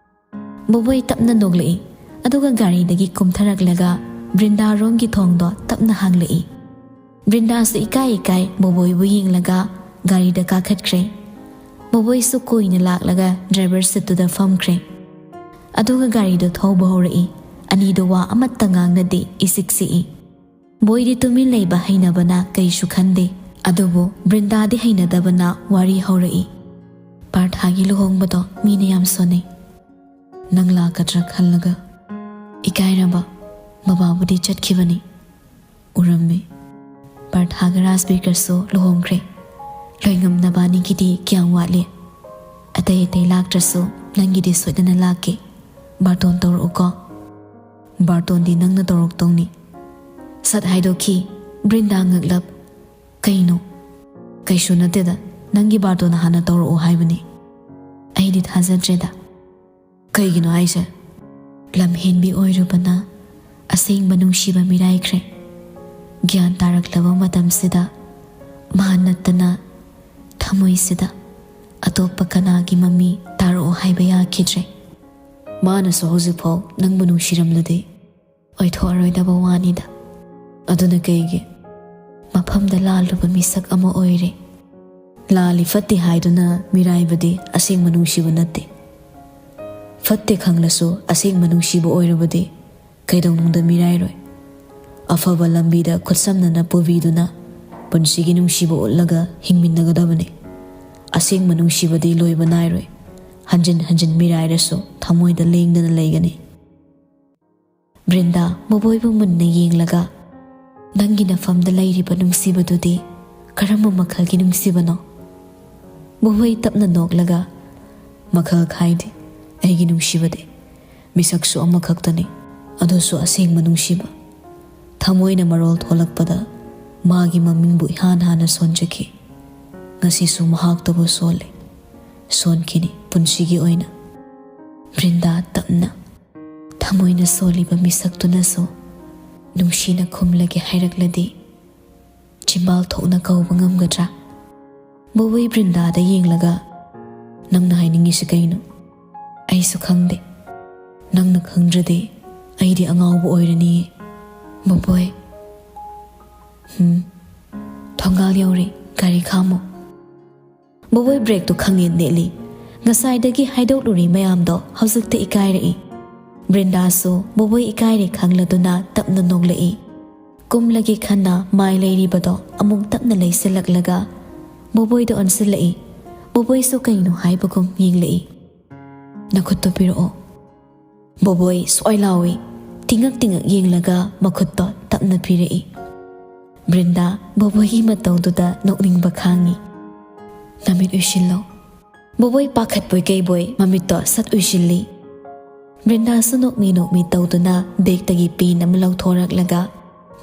ꯕꯣꯕꯣꯏ ꯇꯞꯅ ꯅꯣꯛꯂꯛꯏ, ꯑꯗꯨꯒ ꯒꯥꯔꯤꯗꯒꯤ ꯀꯨꯝꯊꯔꯛꯂꯒ ꯕ꯭ꯔꯤꯟꯗꯥ ꯔꯣꯝꯒꯤ ꯊꯣꯡꯗꯣ ꯇꯞꯅ ꯍꯥꯡꯂꯛꯏ꯫ ꯕ꯭ꯔꯤꯟꯗꯥꯁꯨ ꯏꯀꯥꯏ ꯏꯀꯥꯏ ꯕꯣꯕꯣꯏꯕꯨ ꯌꯦꯡꯂꯒ ꯒꯥꯔꯤꯗ ꯀꯥꯈꯠꯈ꯭ꯔꯦ꯫ ꯕꯣꯕꯣꯏꯁꯨ ꯀꯣꯏꯅ ꯂꯥꯛꯂꯒ ꯗ꯭ꯔꯥꯏꯚꯔ ꯁꯤꯠꯇꯨꯗ ꯐꯝꯈ꯭ꯔꯦ꯫ ꯑꯗꯨꯒ ꯒꯥꯔꯤꯗꯣ ꯊꯧꯕ ꯍꯧꯔꯛꯏ꯫ ꯑꯅꯤꯗꯣ ꯋꯥ ꯑꯃꯠꯇ ꯉꯥꯡꯅꯗꯦ, ꯏꯆꯤꯛ ꯆꯤꯛꯏ꯫ ꯕꯣꯏꯗꯤ ꯇꯨꯃꯤꯟ ꯂꯩꯕ ꯍꯩꯅꯕꯅ ꯀꯩꯁꯨ ꯈꯟꯗꯦ, ꯑꯗꯨꯕꯨ ꯕ꯭ꯔꯤꯟꯗꯥꯗꯤ ꯍꯩꯅꯗꯕꯅ ꯋꯥꯔꯤ ꯍꯧꯔꯛꯏ꯫ "ꯄꯥꯔꯊꯥꯒꯤ ꯂꯨꯍꯣꯡꯕꯗꯣ ꯃꯤꯅ ꯌꯥꯝ ꯁꯣꯟꯅꯩ꯫ ꯅꯪ ꯂꯥꯛꯀꯗ꯭ꯔꯥ ꯈꯜꯂꯒ ꯏꯀꯥꯏꯔꯕ꯫ ꯕꯕꯥꯕꯨꯗꯤ ꯆꯠꯈꯤꯕꯅꯤ, ꯎꯔꯝꯃꯤ꯫ ꯄꯥꯔꯊꯥꯒ ꯔꯥꯖꯕꯤꯔꯒꯁꯨ ꯂꯨꯍꯣꯡꯈ꯭ꯔꯦ꯫ ꯂꯣꯏꯉꯝ ꯅꯕꯥꯅꯤꯒꯤꯗꯤ ꯀꯌꯥꯝ ꯋꯥꯠꯂꯤ? ꯑꯇꯩ ꯑꯇꯩ ꯂꯥꯛꯇ꯭ꯔꯁꯨ ꯅꯪꯒꯤꯗꯤ ꯁꯣꯏꯗꯅ ꯂꯥꯛꯀꯦ꯫ ꯕꯥꯔꯇꯣꯟ ꯇꯧꯔꯛꯎꯀꯣ꯫" "ꯕꯥꯔꯇꯣꯟꯗꯤ ꯅꯪꯅ ꯇꯧꯔꯛꯇꯧꯅꯤ꯫" ꯁꯠ ꯍꯥꯏꯗꯣꯛꯈꯤ꯫ ꯕ꯭ꯔꯤꯟꯗꯥ ꯉꯛꯂꯞ꯫ "ꯀꯩꯅꯣ?" "ꯀꯩꯁꯨ ꯅꯠꯇꯦꯗ, ꯅꯪꯒꯤ ꯕꯥꯔꯇꯣꯟ ꯍꯥꯟꯅ ꯇꯧꯔꯛꯑꯣ ꯍꯥꯏꯕꯅꯤ꯫" ꯑꯩꯗꯤ ꯊꯥꯖꯗ꯭ꯔꯦꯗ꯫ "ꯀꯩꯒꯤꯅꯣ ꯍꯥꯏꯁꯦ?" "ꯂꯝꯍꯦꯟꯕꯤ ꯑꯣꯏꯔꯨꯕꯅ ꯑꯁꯦꯡꯕ ꯅꯨꯡꯁꯤꯕ ꯃꯤꯔꯥꯏꯈ꯭ꯔꯦ꯫ ꯒ꯭ꯌꯥꯟ ꯇꯥꯔꯛꯂꯕ ꯃꯇꯝꯁꯤꯗ ꯃꯥ ꯅꯠꯇꯅ ꯊꯃꯣꯏꯁꯤꯗ ꯑꯇꯣꯞꯄ ꯀꯅꯥꯒꯤ ꯃꯃꯤ ꯇꯥꯔꯛꯑꯣ ꯍꯥꯏꯕ ꯌꯥꯈꯤꯗ꯭ꯔꯦ꯫ ꯃꯥꯅꯁꯨ ꯍꯧꯖꯤꯛꯐꯥꯎ ꯅꯪꯕꯨ ꯅꯨꯡꯁꯤꯔꯝꯂꯗꯤ ꯑꯣꯏꯊꯣꯛꯑꯔꯣꯏꯗꯕ ꯋꯥꯅꯤꯗ꯫" "ꯑꯗꯨꯅ ꯀꯩꯒꯤ?" "ꯃꯐꯝꯗ ꯂꯥꯜꯂꯨꯕ ꯃꯤꯁꯛ ꯑꯃ ꯑꯣꯏꯔꯦ꯫" "ꯂꯥꯜꯂꯤ ꯐꯠꯇꯦ ꯍꯥꯏꯗꯨꯅ ꯃꯤꯔꯥꯏꯕꯗꯤ ꯑꯁꯦꯡꯕ ꯅꯨꯡꯁꯤꯕ ꯅꯠꯇꯦ꯫ ꯐꯠꯇꯦ ꯈꯪꯂꯁꯨ ꯑꯁꯦꯡꯕ ꯅꯨꯡꯁꯤꯕ ꯑꯣꯏꯔꯕꯗꯤ ꯀꯩꯗꯧꯅꯨꯡꯗ ꯃꯤꯔꯥꯏꯔꯣꯏ꯫ ꯑꯐꯕ ꯂꯝꯕꯤꯗ ꯈꯨꯠꯁꯝꯅꯅ ꯄꯨꯕꯤꯗꯨꯅ ꯄꯨꯟꯁꯤꯒꯤ ꯅꯨꯡꯁꯤꯕ ꯎꯠꯂꯒ ꯍꯤꯡꯃꯤꯟꯅꯒꯗꯕꯅꯤ꯫ ꯑꯁꯦꯡꯕ ꯅꯨꯡꯁꯤꯕꯗꯤ ꯂꯣꯏꯕ ꯅꯥꯏꯔꯣꯏ꯫ ꯍꯟꯖꯤꯟ ꯍꯟꯖꯤꯟ ꯃꯤꯔꯥꯏꯔꯁꯨ ꯊꯃꯣꯏꯗ ꯂꯦꯡꯗꯅ ꯂꯩꯒꯅꯤ꯫" ꯕ꯭ꯔꯤꯟꯗꯥ ꯕꯣꯕꯣꯏꯕꯨ ꯃꯨꯟꯅ ꯌꯦꯡꯂꯒ, "ꯅꯪꯒꯤ ꯅꯐꯝꯗ ꯂꯩꯔꯤꯕ ꯅꯨꯡꯁꯤꯕꯗꯨꯗꯤ ꯀꯔꯝꯕ ꯃꯈꯜꯒꯤ ꯅꯨꯡꯁꯤꯕꯅꯣ?" ꯕꯣꯕꯣꯏ ꯇꯞꯅ ꯅꯣꯛꯂꯒ, "ꯃꯈꯜ ꯈꯥꯏꯗꯦ ꯑꯩꯒꯤ ꯅꯨꯡꯁꯤꯕꯗꯤ꯫ ꯃꯤꯁꯛꯁꯨ ꯑꯃꯈꯛꯇꯅꯤ, ꯑꯗꯨꯁꯨ ꯑꯁꯦꯡꯕ ꯅꯨꯡꯁꯤꯕ꯫ ꯊꯃꯣꯏꯅ ꯃꯔꯣꯜ ꯊꯣꯛꯂꯛꯄꯗ ꯃꯥꯒꯤ ꯃꯃꯤꯡꯕꯨ ꯏꯍꯥꯟ ꯍꯥꯟꯅ ꯁꯣꯟꯖꯈꯤ꯫ ꯉꯁꯤꯁꯨ ꯃꯍꯥꯛꯇꯕꯨ ꯁꯣꯜꯂꯤ꯫ ꯁꯣꯟꯈꯤꯅꯤ ꯄꯨꯟꯁꯤꯒꯤ ꯑꯣꯏꯅ꯫" ꯕ꯭ꯔꯤꯟꯗꯥ ꯇꯞꯅ, "ꯊꯃꯣꯏꯅ ꯁꯣꯜꯂꯤꯕ ꯃꯤꯁꯛꯇꯨꯅꯁꯨ ꯅꯨꯡꯁꯤꯅ ꯈꯨꯝꯂꯒꯦ ꯍꯥꯏꯔꯛꯂꯗꯤ ꯆꯤꯝꯕꯥꯜ ꯊꯣꯛꯅ ꯀꯧꯕ ꯉꯝꯒꯗ꯭ꯔꯥ?" ꯕꯣꯕꯣꯏ ꯕ꯭ꯔꯤꯟꯗꯥꯗ ꯌꯦꯡꯂꯒ, "ꯅꯪꯅ ꯍꯥꯏꯅꯤꯡꯉꯤꯁꯤ ꯀꯩꯅꯣ? ꯑꯩꯁꯨ ꯈꯪꯗꯦ꯫ ꯅꯪꯅ ꯈꯪꯗ꯭ꯔꯗꯤ ꯑꯩꯗꯤ ꯑꯉꯥꯎꯕ ꯑꯣꯏꯔꯅꯤꯌꯦ꯫" "ꯕꯣꯕꯣꯏ꯫" "ꯍꯨꯝ꯫ ꯊꯣꯡꯒꯥꯜ ꯌꯧꯔꯦ, ꯒꯥꯔꯤ ꯈꯥꯝꯃꯣ꯫" ꯕꯣꯕꯣꯏ ꯕ꯭ꯔꯦꯛꯇꯨ ꯈꯪꯉꯦ ꯅꯦꯠꯂꯤ꯫ ꯉꯁꯥꯏꯗꯒꯤ ꯍꯥꯏꯗꯣꯛꯂꯨꯔꯤ ꯃꯌꯥꯝꯗꯣ ꯍꯧꯖꯤꯛꯇ ꯏꯀꯥꯏꯔꯛꯏ꯫ ꯕ꯭ꯔꯤꯟꯗꯥꯁꯨ ꯕꯣꯕꯣꯏ ꯏꯀꯥꯏꯔꯦ ꯈꯪꯂꯗꯨꯅ ꯇꯞꯅ ꯅꯣꯛꯂꯛꯏ꯫ ꯀꯨꯝꯂꯒꯦ ꯈꯟꯅ ꯃꯥꯏ ꯂꯩꯔꯤꯕꯗꯣ ꯑꯃꯨꯛ ꯇꯞꯅ ꯂꯩꯁꯤꯜꯂꯛꯂꯒ ꯕꯣꯕꯣꯏꯗ ꯑꯣꯟꯁꯤꯜꯂꯛꯏ꯫ ꯕꯣꯕꯣꯏꯁꯨ ꯀꯩꯅꯣ ꯍꯥꯏꯕꯒꯨꯝ ꯌꯦꯡꯂꯛꯏ꯫ "ꯅꯈꯨꯠꯇꯣ ꯄꯤꯔꯛꯑꯣ꯫" ꯕꯣꯕꯣꯏ ꯁ꯭ꯋꯥꯏ ꯂꯥꯎꯏ꯫ ꯇꯤꯡꯉꯛ ꯇꯤꯡꯉꯛ ꯌꯦꯡꯂꯒ ꯃꯈꯨꯠꯇꯣ ꯇꯞꯅ ꯄꯤꯔꯛꯏ꯫ ꯕ꯭ꯔꯤꯟꯗꯥ ꯕꯣꯕꯣꯏꯒꯤ ꯃꯇꯧꯗꯨꯗ ꯅꯣꯛꯅꯤꯡꯕ ꯈꯥꯡꯉꯤ꯫ "ꯅꯃꯤꯠ ꯎꯏꯁꯤꯜꯂꯣ꯫" ꯕꯣꯕꯣꯏ ꯄꯥꯈꯠꯄꯣꯏ ꯀꯩꯕꯣꯏ ꯃꯃꯤꯠꯇꯣ ꯁꯠ ꯎꯏꯁꯤꯜꯂꯤ꯫ ꯕ꯭ꯔꯤꯟꯗꯥꯁꯨ ꯅꯣꯛꯃꯤ ꯅꯣꯛꯃꯤ ꯇꯧꯗꯨꯅ ꯕꯦꯒꯇꯒꯤ ꯄꯦꯟ ꯑꯃ ꯂꯧꯊꯣꯔꯛꯂꯒ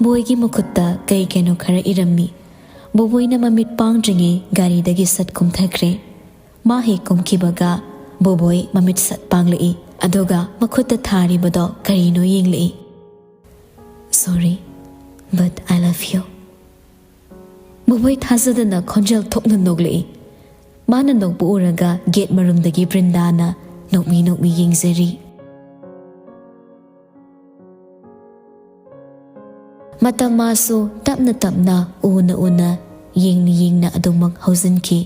ꯕꯣꯏꯒꯤ ꯃꯈꯨꯠꯇ ꯀꯩ ꯀꯩꯅꯣ ꯈꯔ ꯏꯔꯝꯃꯤ꯫ ꯕꯣꯕꯣꯏꯅ ꯃꯃꯤꯠ ꯄꯥꯡꯗ꯭ꯔꯤꯉꯩ ꯒꯥꯔꯤꯗꯒꯤ ꯁꯠ ꯀꯨꯝꯊꯈ꯭ꯔꯦ꯫ ꯃꯥ ꯍꯦꯛ ꯀꯨꯝꯈꯤꯕꯒ ꯕꯣꯕꯣꯏ ꯃꯃꯤꯠ ꯁꯠ ꯄꯥꯡꯂꯛꯏ, ꯑꯗꯨꯒ ꯃꯈꯨꯠꯇ ꯊꯥꯔꯤꯕꯗꯣ ꯀꯔꯤꯅꯣ ꯌꯦꯡꯂꯛꯏ꯫ "Sorry, but I love you꯫" ꯕꯣꯕꯣꯏ ꯊꯥꯖꯗꯅ ꯈꯣꯟꯖꯦꯜ ꯊꯣꯛꯅ ꯅꯣꯛꯂꯛꯏ꯫ ꯃꯥꯅ ꯅꯣꯛꯄ ꯎꯔꯒ ꯒꯦꯠ ꯃꯔꯨꯝꯗꯒꯤ ꯕ꯭ꯔꯤꯟꯗꯥꯅ ꯅꯣꯛꯃꯤ ꯅꯣꯛꯃꯤ ꯌꯦꯡꯖꯔꯤ꯫ ꯃꯇꯝ ꯃꯥꯁꯨ ꯇꯞꯅ ꯇꯞꯅ ꯎꯅ ꯎꯅ ꯌꯦꯡꯅ ꯌꯦꯡꯅ ꯑꯗꯨꯃꯛ ꯍꯧꯖꯤꯟꯈꯤ꯫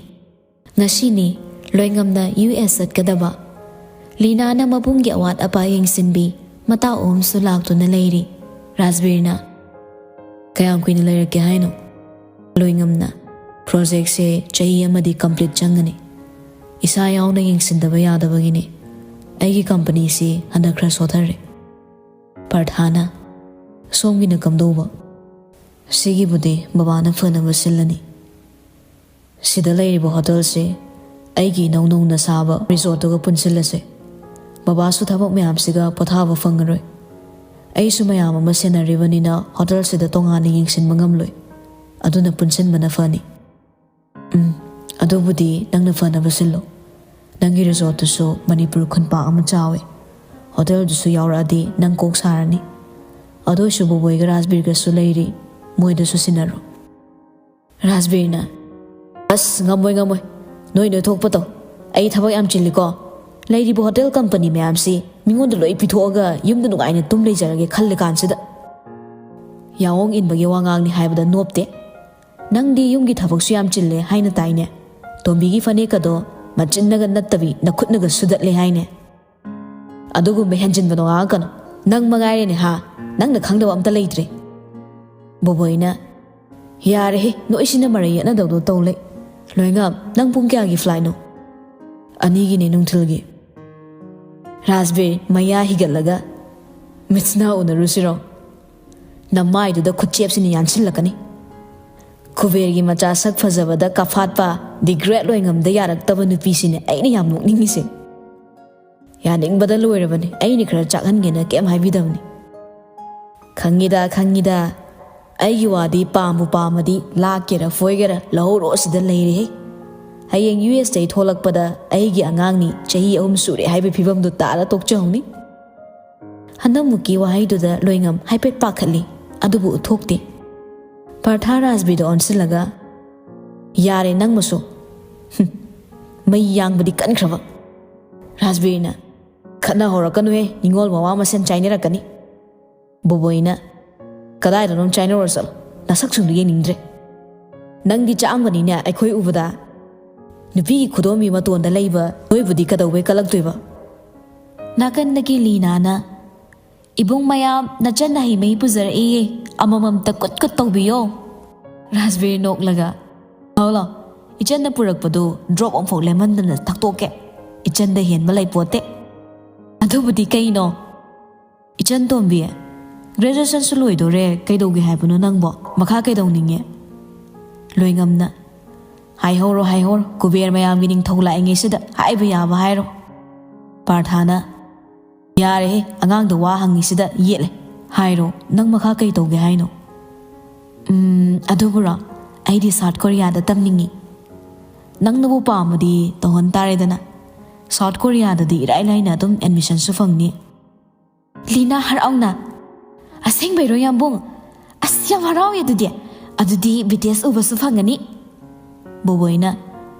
ꯉꯁꯤꯅꯤ ꯂꯣꯏꯉꯝꯅ ꯌꯨ ꯑꯦꯁ ꯆꯠꯀꯗꯕ꯫ ꯂꯤꯅꯥꯅ ꯃꯕꯨꯡꯒꯤ ꯑꯋꯥꯠ ꯑꯄꯥ ꯌꯦꯡꯁꯤꯟꯕꯤ ꯃꯇꯥꯎ ꯑꯍꯨꯝꯁꯨ ꯂꯥꯛꯇꯨꯅ ꯂꯩꯔꯤ꯫ ꯔꯥꯖꯕꯤꯔꯅ, "ꯀꯌꯥꯝ ꯀꯨꯏꯅ ꯂꯩꯔꯛꯀꯦ ꯍꯥꯏꯅꯣ?" ꯂꯣꯏꯉꯝꯅ, "ꯄ꯭ꯔꯣꯖꯦꯛꯁꯦ ꯆꯍꯤ ꯑꯃꯗꯤ ꯀꯝꯄ꯭ꯂꯤꯠ ꯆꯪꯒꯅꯤ꯫ ꯏꯁꯥ ꯌꯥꯎꯅ ꯌꯦꯡꯁꯤꯟꯗꯕ ꯌꯥꯗꯕꯒꯤꯅꯤ꯫ ꯑꯩꯒꯤ ꯀꯝꯄꯅꯤꯁꯤ ꯍꯟꯗꯛ ꯈꯔ ꯁꯣꯊꯔꯦ꯫" ꯄꯔꯊꯥꯅ, "ꯁꯣꯝꯒꯤꯅ ꯀꯝꯗꯧꯕ?" "ꯁꯤꯒꯤꯕꯨꯗꯤ ꯕꯕꯥꯅ ꯐꯅꯕ ꯁꯤꯜꯂꯅꯤ꯫ ꯁꯤꯗ ꯂꯩꯔꯤꯕ ꯍꯣꯇꯦꯜꯁꯦ ꯑꯩꯒꯤ ꯏꯅꯧ ꯅꯧꯅ ꯁꯥꯕ ꯔꯤꯁꯣꯔꯠꯇꯨꯒ ꯄꯨꯟꯁꯤꯜꯂꯁꯦ꯫ ꯕꯕꯥꯁꯨ ꯊꯕꯛ ꯃꯌꯥꯝꯁꯤꯒ ꯄꯣꯊꯥꯕ ꯐꯪꯉꯔꯣꯏ꯫ ꯑꯩꯁꯨ ꯃꯌꯥꯝ ꯑꯃ ꯁꯦꯟꯅꯔꯤꯕꯅꯤꯅ ꯍꯣꯇꯦꯜꯁꯤꯗ ꯇꯣꯉꯥꯟꯅ ꯌꯦꯡꯁꯤꯟꯕ ꯉꯝꯂꯣꯏ꯫ ꯑꯗꯨꯅ ꯄꯨꯟꯁꯤꯟꯕꯅ ꯐꯅꯤ꯫" "ꯎꯝ, ꯑꯗꯨꯕꯨꯗꯤ ꯅꯪꯅ ꯐꯅꯕ ꯁꯤꯜꯂꯣ꯫ ꯅꯪꯒꯤ ꯔꯤꯁꯣꯔꯠꯇꯨꯁꯨ ꯃꯅꯤꯄꯨꯔ ꯈꯨꯟꯄꯥꯛ ꯑꯃ ꯆꯥꯎꯏ꯫ ꯍꯣꯇꯦꯜꯗꯨꯁꯨ ꯌꯥꯎꯔꯛꯑꯗꯤ ꯅꯪ ꯀꯣꯛ ꯁꯥꯔꯅꯤ꯫ ꯑꯗꯨ ꯑꯣꯏꯁꯨ ꯕꯣꯕꯣꯏꯒ ꯔꯥꯖꯕꯤꯔꯒꯁꯨ ꯂꯩꯔꯤ, ꯃꯣꯏꯗꯁꯨ ꯁꯤꯟꯅꯔꯣ꯫" ꯔꯥꯖꯕꯤꯔꯅ, "ꯑꯁ, ꯉꯝꯃꯣꯏ, ꯉꯝꯃꯣꯏ꯫ ꯅꯣꯏ ꯅꯣꯏ ꯊꯣꯛꯄ ꯇꯧ꯫ ꯑꯩ ꯊꯕꯛ ꯌꯥꯝ ꯆꯤꯜꯂꯤꯀꯣ꯫ ꯂꯩꯔꯤꯕ ꯍꯣꯇꯦꯜ ꯀꯝꯄꯅꯤ ꯃꯌꯥꯝꯁꯤ ꯃꯤꯉꯣꯟꯗ ꯂꯣꯏ ꯄꯤꯊꯣꯛꯑꯒ ꯌꯨꯝꯗ ꯅꯨꯡꯉꯥꯏꯅ ꯇꯨꯝ ꯂꯩꯖꯔꯒꯦ ꯈꯜꯂꯤꯀꯥꯟꯁꯤꯗ꯫ ꯌꯥꯑꯣꯡ ꯏꯟꯕꯒꯤ ꯋꯥꯉꯥꯡꯅꯤ ꯍꯥꯏꯕꯗ ꯅꯣꯞꯇꯦ꯫ ꯅꯪꯗꯤ ꯌꯨꯝꯒꯤ ꯊꯕꯛꯁꯨ ꯌꯥꯝ ꯆꯤꯜꯂꯦ ꯍꯥꯏꯅ ꯇꯥꯏꯅꯦ꯫ ꯇꯣꯝꯕꯤꯒꯤ ꯐꯅꯦꯛꯀꯗꯣ ꯃꯆꯤꯟꯅꯒ ꯅꯠꯇꯕꯤ ꯅꯈꯨꯠꯅꯒ ꯁꯨꯗꯠꯂꯦ ꯍꯥꯏꯅꯦ꯫ ꯑꯗꯨꯒꯨꯝꯕ ꯍꯦꯟꯖꯤꯟꯕꯗꯣ ꯉꯥꯡꯉꯛꯀꯅꯨ꯫ ꯅꯪ ꯃꯉꯥꯏꯔꯦꯅꯦ ꯍꯥ? ꯅꯪꯅ ꯈꯪꯗꯕ ꯑꯝꯇ ꯂꯩꯇ꯭ꯔꯦ꯫ ꯕꯣꯕꯣꯏꯅ, "ꯌꯥꯔꯦꯍꯦ, ꯅꯣꯏꯁꯤꯅ ꯃꯔꯩ ꯌꯦꯠꯅꯗꯧꯗꯣ ꯇꯧ ꯂꯩ꯫ ꯂꯣꯏꯉꯝ, ꯅꯪ ꯄꯨꯡ ꯀꯌꯥꯒꯤ flightꯅꯣ?" "ꯑꯅꯤꯒꯤꯅꯦ, ꯅꯨꯡꯊꯤꯜꯒꯤ꯫" ꯔꯥꯖꯕꯤꯔ ꯃꯌꯥ ꯍꯤꯒꯠꯂꯒ, "ꯃꯤꯠꯁꯤꯅ ꯎꯅꯔꯨꯁꯤꯔꯣ? ꯅꯃꯥꯏꯗꯨꯗ ꯈꯨꯠꯆꯦꯞꯁꯤꯅ ꯌꯥꯟꯁꯤꯜꯂꯛꯀꯅꯤ꯫ ꯈꯨꯕꯦꯔꯒꯤ ꯃꯆꯥ ꯁꯛ ꯐꯖꯕꯗ ꯀꯥꯐꯥꯠꯄ, the great ꯂꯣꯏꯉꯝꯗ ꯌꯥꯔꯛꯇꯕ ꯅꯨꯄꯤꯁꯤꯅꯦ ꯑꯩꯅ ꯌꯥꯝ ꯅꯣꯛꯅꯤꯡꯉꯤꯁꯦ꯫ ꯌꯥꯅꯤꯡꯕꯗ ꯂꯣꯏꯔꯕꯅꯤ, ꯑꯩꯅ ꯈꯔ ꯆꯥꯛꯍꯟꯒꯦꯅ ꯀꯩꯝ ꯍꯥꯏꯕꯤꯗꯕꯅꯤ꯫ ꯈꯪꯉꯤꯗ, ꯈꯪꯉꯤꯗ꯫ ꯑꯩꯒꯤ ꯋꯥꯗꯤ ꯄꯥꯝꯕꯨ ꯄꯥꯝꯃꯗꯤ ꯂꯥꯛꯀꯦꯔ ꯐꯣꯏꯒꯦꯔ ꯂꯧꯍꯧꯔꯣ ꯁꯤꯗ ꯂꯩꯔꯦꯍꯦ꯫ ꯍꯌꯦꯡ ꯌꯨ ꯑꯦꯁꯇꯩ ꯊꯣꯛꯂꯛꯄꯗ ꯑꯩꯒꯤ ꯑꯉꯥꯡꯅꯤ ꯆꯍꯤ ꯑꯍꯨꯝ ꯁꯨꯔꯦ ꯍꯥꯏꯕꯒꯤ ꯐꯤꯕꯝꯗꯨ ꯇꯥꯔ ꯇꯣꯛꯆꯍꯧꯅꯤ꯫ ꯍꯟꯗꯛꯃꯨꯛꯀꯤ ꯋꯥꯍꯩꯗꯨꯗ ꯂꯣꯏꯉꯝ ꯍꯥꯏꯐꯦꯠ ꯄꯥꯈꯠꯂꯤ, ꯑꯗꯨꯕꯨ ꯎꯠꯊꯣꯛꯇꯦ꯫ ꯄꯥꯔꯊ ꯔꯥꯖꯕꯤꯗ ꯑꯣꯟꯁꯤꯜꯂꯒ, "ꯌꯥꯔꯦ ꯅꯪꯃꯁꯨ꯫ ꯍꯨꯝ, ꯃꯩ ꯌꯥꯡꯕꯗꯤ ꯀꯟꯈ꯭ꯔꯕ꯫" ꯔꯥꯖꯕꯤꯔꯅ, "ꯈꯠꯅ ꯍꯧꯔꯛꯀꯅꯨꯍꯦ, ꯅꯤꯉꯣꯜ ꯃꯋꯥ ꯃꯁꯦꯟ ꯆꯥꯏꯅꯔꯛꯀꯅꯤ꯫" ꯕꯣꯕꯣꯏꯅ, "ꯀꯗꯥꯏꯗꯅꯣꯝ ꯆꯥꯏꯅꯧꯔ ꯆꯠꯂꯣ, ꯅꯁꯛꯁꯤꯡꯗꯨ ꯌꯦꯡꯅꯤꯡꯗ꯭ꯔꯦ꯫ ꯅꯪꯗꯤ ꯆꯥꯛꯑꯝꯒꯅꯤꯅꯦ ꯑꯩꯈꯣꯏ ꯎꯕꯗ꯫ ꯅꯨꯄꯤꯒꯤ ꯈꯨꯗꯣꯝꯕꯤ ꯃꯇꯣꯟꯗ ꯂꯩꯕ ꯅꯣꯏꯕꯨꯗꯤ ꯀꯩꯗꯧꯕꯩ ꯀꯜꯂꯛꯇꯣꯏꯕ?" ꯅꯥꯀꯟꯗꯒꯤ ꯂꯤꯅꯥꯅ, "ꯏꯕꯨꯡ ꯃꯌꯥꯝ, ꯅꯆꯟꯅ ꯍꯩ ꯃꯍꯤ ꯄꯨꯖꯔꯛꯏꯌꯦ, ꯑꯃꯃꯝꯇ ꯀꯨꯠ ꯀꯨꯠ ꯇꯧꯕꯤꯌꯣ꯫" ꯔꯥꯖꯕꯤꯔ ꯅꯣꯛꯂꯒ, "ꯂꯥꯎ ꯂꯥꯎ, ꯏꯆꯟꯅ ꯄꯨꯔꯛꯄꯗꯨ drop ꯑꯃꯐꯥꯎ ꯂꯦꯝꯍꯟꯗꯅ ꯊꯛꯇꯣꯛꯀꯦ꯫ ꯏꯆꯟꯗ ꯍꯦꯟꯕ ꯂꯩꯄꯣꯠꯇꯦ꯫" "ꯑꯗꯨꯕꯨꯗꯤ ꯀꯩꯅꯣ?" "ꯏꯆꯟ ꯇꯣꯝꯕꯤ, graduationꯁꯨ ꯂꯣꯏꯗꯣꯔꯦ, ꯀꯩꯗꯧꯒꯦ ꯍꯥꯏꯕꯅꯣ ꯅꯪꯕꯣ? ꯃꯈꯥ ꯀꯩꯗꯧꯅꯤꯡꯉꯦ?" ꯂꯣꯏꯉꯝꯅ, "ꯍꯥꯏꯍꯧꯔꯣ, ꯍꯥꯏꯍꯧꯔꯣ, ꯀꯨꯕꯦꯔ ꯃꯌꯥꯝꯒꯤ ꯅꯤꯡꯊꯧ ꯂꯥꯛꯏꯉꯩꯁꯤꯗ ꯍꯥꯏꯕ ꯌꯥꯕ ꯍꯥꯏꯔꯣ꯫" ꯄꯥꯔꯊꯥꯅ, "ꯌꯥꯔꯦꯍꯦ, ꯑꯉꯥꯡꯗ ꯋꯥ ꯍꯪꯉꯤꯁꯤꯗ ꯌꯦꯠꯂꯦ꯫ ꯍꯥꯏꯔꯣ, ꯅꯪ ꯃꯈꯥ ꯀꯩ ꯇꯧꯒꯦ ꯍꯥꯏꯅꯣ?" "ꯎꯝ, ꯑꯗꯨꯕꯨꯔꯣ, ꯑꯩꯗꯤ South Koreaꯗ ꯇꯝꯅꯤꯡꯉꯤ꯫ ꯅꯪꯅꯕꯨ ꯄꯥꯝꯃꯗꯤ ꯇꯧꯍꯟ ꯇꯥꯔꯦꯗꯅ꯫ South Koreaꯗꯗꯤ ꯏꯔꯥꯏ ꯂꯥꯏꯅ ꯑꯗꯨꯝ admissionꯁꯨ ꯐꯪꯅꯤ꯫" ꯂꯤꯅꯥ ꯍꯔꯥꯎꯅ, "ꯑꯁꯦꯡꯕꯩꯔꯣ ꯌꯥꯝꯕꯨꯡ? ꯑꯁ, ꯌꯥꯝ ꯍꯔꯥꯎꯋꯦ ꯑꯗꯨꯗꯤ꯫ ꯑꯗꯨꯗꯤ B T S ꯎꯕꯁꯨ ꯐꯪꯒꯅꯤ꯫" ꯕꯣꯕꯣꯏꯅ,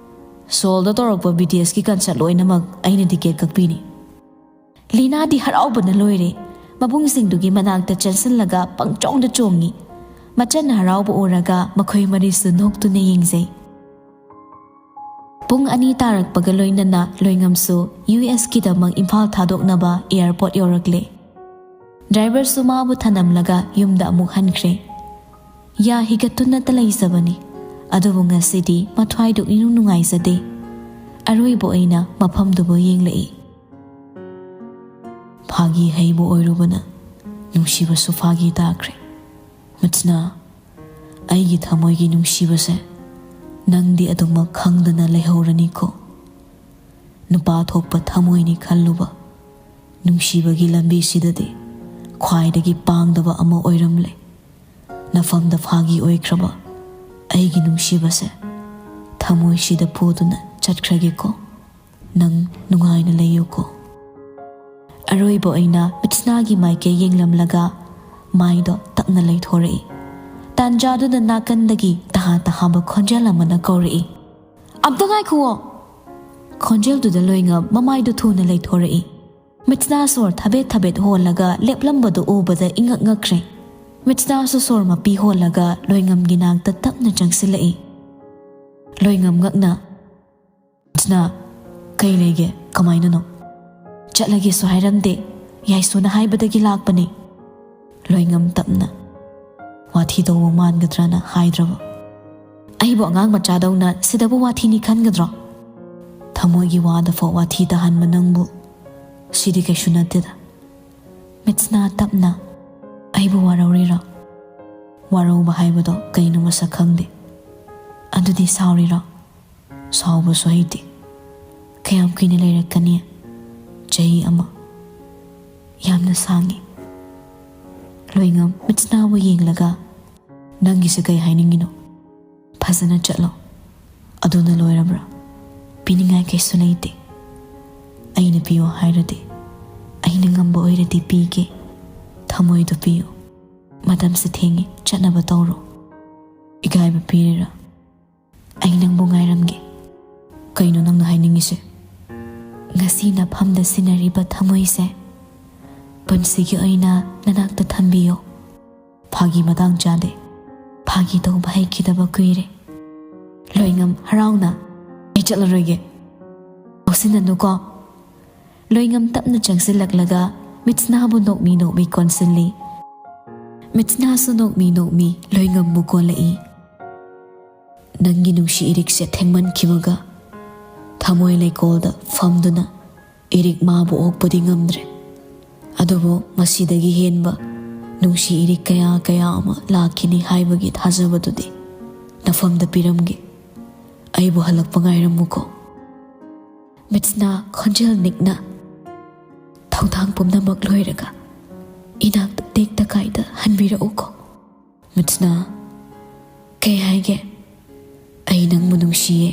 "Seoulꯗ ꯇꯧꯔꯛꯄ B T Sꯀꯤ concert ꯂꯣꯏꯅꯃꯛ ꯑꯩꯅ ticket ꯀꯛꯄꯤꯅꯤ꯫" ꯂꯤꯅꯥꯗꯤ ꯍꯔꯥꯎꯕꯅ ꯂꯣꯏꯔꯦ꯫ ꯃꯕꯨꯡꯁꯤꯡꯗꯨꯒꯤ ꯃꯅꯥꯛꯇ ꯆꯦꯟꯁꯤꯜꯂꯒ ꯄꯪꯆꯣꯡꯗ ꯆꯣꯡꯉꯤ꯫ ꯃꯆꯟꯅ ꯍꯔꯥꯎꯕ ꯎꯔꯒ ꯃꯈꯣꯏ ꯃꯔꯤꯁꯨ ꯅꯣꯛꯇꯨꯅ ꯌꯦꯡꯖꯩ꯫ ꯄꯨꯡ ꯑꯅꯤ ꯇꯥꯔꯛꯄꯒ ꯂꯣꯏꯅꯅ ꯂꯣꯏꯉꯝꯁꯨ ꯌꯨ ꯑꯦꯁꯀꯤꯗꯃꯛ ꯏꯝꯐꯥꯜ ꯊꯥꯗꯣꯛꯅꯕ ꯑꯦꯌꯥꯔꯄꯣꯔꯠ ꯌꯧꯔꯛꯂꯦ꯫ ꯗ꯭ꯔꯥꯏꯚꯔꯁꯨ ꯃꯥꯕꯨ ꯊꯅꯝꯂꯒ ꯌꯨꯝꯗ ꯑꯃꯨꯛ ꯍꯟꯈ꯭ꯔꯦ꯫ ꯌꯥ ꯍꯤꯒꯠꯇꯨꯅꯇ ꯂꯩꯖꯕꯅꯤ, ꯑꯗꯨꯕꯨ ꯉꯁꯤꯗꯤ ꯃꯊ꯭ꯋꯥꯏꯗꯨ ꯏꯅꯨꯡ ꯅꯨꯡꯉꯥꯏꯖꯗꯦ꯫ ꯑꯔꯣꯏꯕ ꯑꯣꯏꯅ ꯃꯐꯝꯗꯨꯕꯨ ꯌꯦꯡꯂꯛꯏ꯫ ꯐꯥꯒꯤ ꯍꯩꯕ ꯑꯣꯏꯔꯨꯕꯅ ꯅꯨꯡꯁꯤꯕꯁꯨ ꯐꯥꯒꯤ ꯇꯥꯈ꯭ꯔꯦ꯫ ꯃꯤꯠꯁꯅꯥ, ꯑꯩꯒꯤ ꯊꯃꯣꯏꯒꯤ ꯅꯨꯡꯁꯤꯕꯁꯦ ꯅꯪꯗꯤ ꯑꯗꯨꯃꯛ ꯈꯪꯗꯅ ꯂꯩꯍꯧꯔꯅꯤꯀꯣ꯫ ꯅꯨꯄꯥ ꯊꯣꯛꯄ ꯊꯃꯣꯏꯅꯤ ꯈꯜꯂꯨꯕ ꯅꯨꯡꯁꯤꯕꯒꯤ ꯂꯝꯕꯤꯁꯤꯗꯗꯤ ꯈ꯭ꯋꯥꯏꯗꯒꯤ ꯄꯥꯡꯗꯕ ꯑꯃ ꯑꯣꯏꯔꯝꯂꯦ꯫ ꯅꯐꯝꯗ ꯐꯥꯒꯤ ꯑꯣꯏꯈ꯭ꯔꯕ ꯑꯩꯒꯤ ꯅꯨꯡꯁꯤꯕꯁꯦ ꯊꯃꯣꯏꯁꯤꯗ ꯄꯨꯗꯨꯅ ꯆꯠꯈ꯭ꯔꯒꯦꯀꯣ꯫ ꯅꯪ ꯅꯨꯡꯉꯥꯏꯅ ꯂꯩꯌꯨꯀꯣ꯫ ꯑꯔꯣꯏꯕ ꯑꯣꯏꯅ ꯃꯤꯠꯁꯅꯥꯒꯤ ꯃꯥꯏꯀꯩ ꯌꯦꯡꯂꯝꯂꯒ ꯃꯥꯏꯗꯣ ꯇꯞꯅ ꯂꯩꯊꯣꯔꯛꯏ꯫ ꯇꯥꯟꯖꯥꯗꯨꯗ ꯅꯥꯀꯟꯗꯒꯤ ꯇꯍꯥ ꯇꯍꯥꯕ ꯈꯣꯟꯖꯦꯜ ꯑꯃꯅ ꯀꯧꯔꯛꯏ, "ꯑꯝꯇ ꯉꯥꯏꯈꯨꯋꯣ!" ꯈꯣꯟꯖꯦꯜꯗꯨꯗ ꯂꯣꯏꯉꯝ ꯃꯃꯥꯏꯗꯨ ꯊꯨꯅ ꯂꯩꯊꯣꯔꯛꯏ꯫ ꯃꯤꯠꯁꯅꯥ ꯁꯣꯔ ꯊꯕꯦꯠ ꯊꯕꯦꯠ ꯍꯣꯜꯂꯒ ꯂꯦꯞꯂꯝꯕꯗꯨ ꯎꯕꯗ ꯏꯉꯛ ꯉꯛꯈ꯭ꯔꯦ꯫ ꯃꯤꯠꯁꯅꯥꯁꯨ ꯁꯣꯔ ꯃꯄꯤ ꯍꯣꯜꯂꯒ ꯂꯣꯏꯉꯝꯒꯤ ꯅꯥꯛꯇ ꯇꯞꯅ ꯆꯪꯁꯤꯜꯂꯛꯏ꯫ ꯂꯣꯏꯉꯝ ꯉꯛꯅ, "ꯃꯤꯠꯁꯅꯥ, ꯀꯩ ꯂꯩꯒꯦ? ꯀꯃꯥꯏꯅꯅꯣ?" "ꯆꯠꯂꯒꯦꯁꯨ ꯍꯥꯏꯔꯝꯗꯦ, ꯌꯥꯏꯁꯣꯅ ꯍꯥꯏꯕꯗꯒꯤ ꯂꯥꯛꯄꯅꯦ꯫" ꯂꯣꯏꯉꯝ ꯇꯞꯅ, "ꯋꯥꯊꯤ ꯇꯧꯕ ꯃꯥꯟꯒꯗ꯭ꯔꯅ ꯍꯥꯏꯗ꯭ꯔꯕ? ꯑꯩꯕꯨ ꯑꯉꯥꯡ ꯃꯆꯥꯗꯧꯅ ꯁꯤꯗꯕꯨ ꯋꯥꯊꯤꯅꯤ ꯈꯟꯒꯗ꯭ꯔꯣ? ꯊꯃꯣꯏꯒꯤ ꯋꯥꯗꯐꯥꯎ ꯋꯥꯊꯤ ꯇꯥꯍꯟꯕ ꯅꯪꯕꯨ ꯁꯤꯗꯤ ꯀꯩꯁꯨ ꯅꯠꯇꯦꯗ꯫" ꯃꯤꯠꯁꯅꯥ ꯇꯞꯅ, "ꯑꯩꯕꯨ ꯋꯥꯔꯧꯔꯤꯔꯣ? ꯋꯥꯔꯧꯕ ꯍꯥꯏꯕꯗꯣ ꯀꯩꯅꯣ ꯃꯁꯛ ꯈꯪꯗꯦ꯫ ꯑꯗꯨꯗꯤ ꯁꯥꯎꯔꯤꯔꯣ?" "ꯁꯥꯎꯕꯁꯨ ꯍꯩꯇꯦ꯫ ꯀꯌꯥꯝ ꯀꯨꯏꯅ ꯂꯩꯔꯛꯀꯅꯤ? ꯆꯍꯤ ꯑꯃ꯫ ꯌꯥꯝꯅ ꯁꯥꯡꯉꯤ꯫" ꯂꯣꯏꯉꯝ ꯃꯤꯠꯁꯅꯥꯕꯨ ꯌꯦꯡꯂꯒ, "ꯅꯪꯒꯤꯁꯦ ꯀꯩ ꯍꯥꯏꯅꯤꯡꯉꯤꯅꯣ? ꯐꯖꯅ ꯆꯠꯂꯣ꯫ ꯑꯗꯨꯅ ꯂꯣꯏꯔꯕ꯭ꯔꯥ? ꯄꯤꯅꯤꯡꯉꯥꯏ ꯀꯩꯁꯨ ꯂꯩꯇꯦ꯫ ꯑꯩꯅ ꯄꯤꯌꯣ ꯍꯥꯏꯔꯗꯤ, ꯑꯩꯅ ꯉꯝꯕ ꯑꯣꯏꯔꯗꯤ ꯄꯤꯒꯦ꯫ ꯊꯃꯣꯏꯗꯣ ꯄꯤꯌꯨ꯫ ꯃꯇꯝꯁꯦ ꯊꯦꯡꯉꯦ, ꯆꯠꯅꯕ ꯇꯧꯔꯣ꯫ ꯏꯀꯥꯏꯕ ꯄꯤꯔꯤꯔꯥ? ꯑꯩ ꯅꯪꯕꯨ ꯉꯥꯏꯔꯝꯒꯦ꯫" "ꯀꯩꯅꯣ ꯅꯪꯅ ꯍꯥꯏꯅꯤꯡꯉꯤꯁꯦ?" "ꯉꯁꯤ ꯅꯐꯝꯗ ꯁꯤꯟꯅꯔꯤꯕ ꯊꯃꯣꯏꯁꯦ ꯄꯨꯟꯁꯤꯒꯤ ꯑꯣꯏꯅ ꯅꯅꯥꯛꯇ ꯊꯝꯕꯤꯌꯣ꯫" "ꯐꯥꯒꯤ ꯃꯇꯥꯡ ꯆꯥꯗꯦ꯫ ꯐꯥꯒꯤ ꯇꯧꯕ ꯍꯩꯈꯤꯗꯕ ꯀꯨꯏꯔꯦ꯫" ꯂꯣꯏꯉꯝ ꯍꯔꯥꯎꯅ, "ꯑꯩ ꯆꯠꯂꯔꯣꯏꯒꯦ꯫ ꯉꯥꯎꯁꯤꯟꯅꯅꯨꯀꯣ꯫ ꯂꯣꯏꯉꯝ ꯇꯞꯅ ꯆꯪꯁꯤꯜꯂꯛꯂꯒ ꯃꯤꯠꯁꯅꯥꯕꯨ ꯅꯣꯛꯃꯤ ꯅꯣꯛꯃꯤ ꯀꯣꯟꯁꯤꯜꯂꯤ꯫ ꯃꯤꯠꯁꯅꯥꯁꯨ ꯅꯣꯛꯃꯤ ꯅꯣꯛꯃꯤ ꯂꯣꯏꯉꯝꯕꯨ ꯀꯣꯜꯂꯛꯏ꯫ "ꯅꯪꯒꯤ ꯅꯨꯡꯁꯤ ꯏꯔꯤꯛꯁꯦ ꯊꯦꯡꯃꯟꯈꯤꯕꯒ ꯊꯃꯣꯏ ꯂꯩꯀꯣꯜꯗ ꯐꯝꯗꯨꯅ ꯏꯔꯤꯛ ꯃꯥꯕꯨ ꯑꯣꯛꯄꯗꯤ ꯉꯝꯗ꯭ꯔꯦ꯫ ꯑꯗꯨꯕꯨ ꯃꯁꯤꯗꯒꯤ ꯍꯦꯟꯕ ꯅꯨꯡꯁꯤ ꯏꯔꯤꯛ ꯀꯌꯥ ꯀꯌꯥ ꯑꯃ ꯂꯥꯛꯈꯤꯅꯤ ꯍꯥꯏꯕꯒꯤ ꯊꯥꯖꯕꯗꯨꯗꯤ ꯅꯐꯝꯗ ꯄꯤꯔꯝꯒꯦ꯫ ꯑꯩꯕꯨ ꯍꯜꯂꯛꯄ ꯉꯥꯏꯔꯝꯃꯨꯀꯣ꯫" ꯃꯤꯠꯁꯅꯥ ꯈꯣꯟꯖꯦꯜ ꯅꯤꯛꯅ, "ꯊꯧꯗꯥꯡ ꯄꯨꯝꯅꯃꯛ ꯂꯣꯏꯔꯒ ꯏꯅꯥꯛꯇ ꯇꯦꯛꯇ ꯀꯥꯏꯗ ꯍꯟꯕꯤꯔꯛꯎꯀꯣ꯫" ꯃꯤꯠꯁꯅꯥ, "ꯀꯩ ꯍꯥꯏꯒꯦ?" "ꯑꯩ ꯅꯪꯕꯨ ꯅꯨꯡꯁꯤꯌꯦ꯫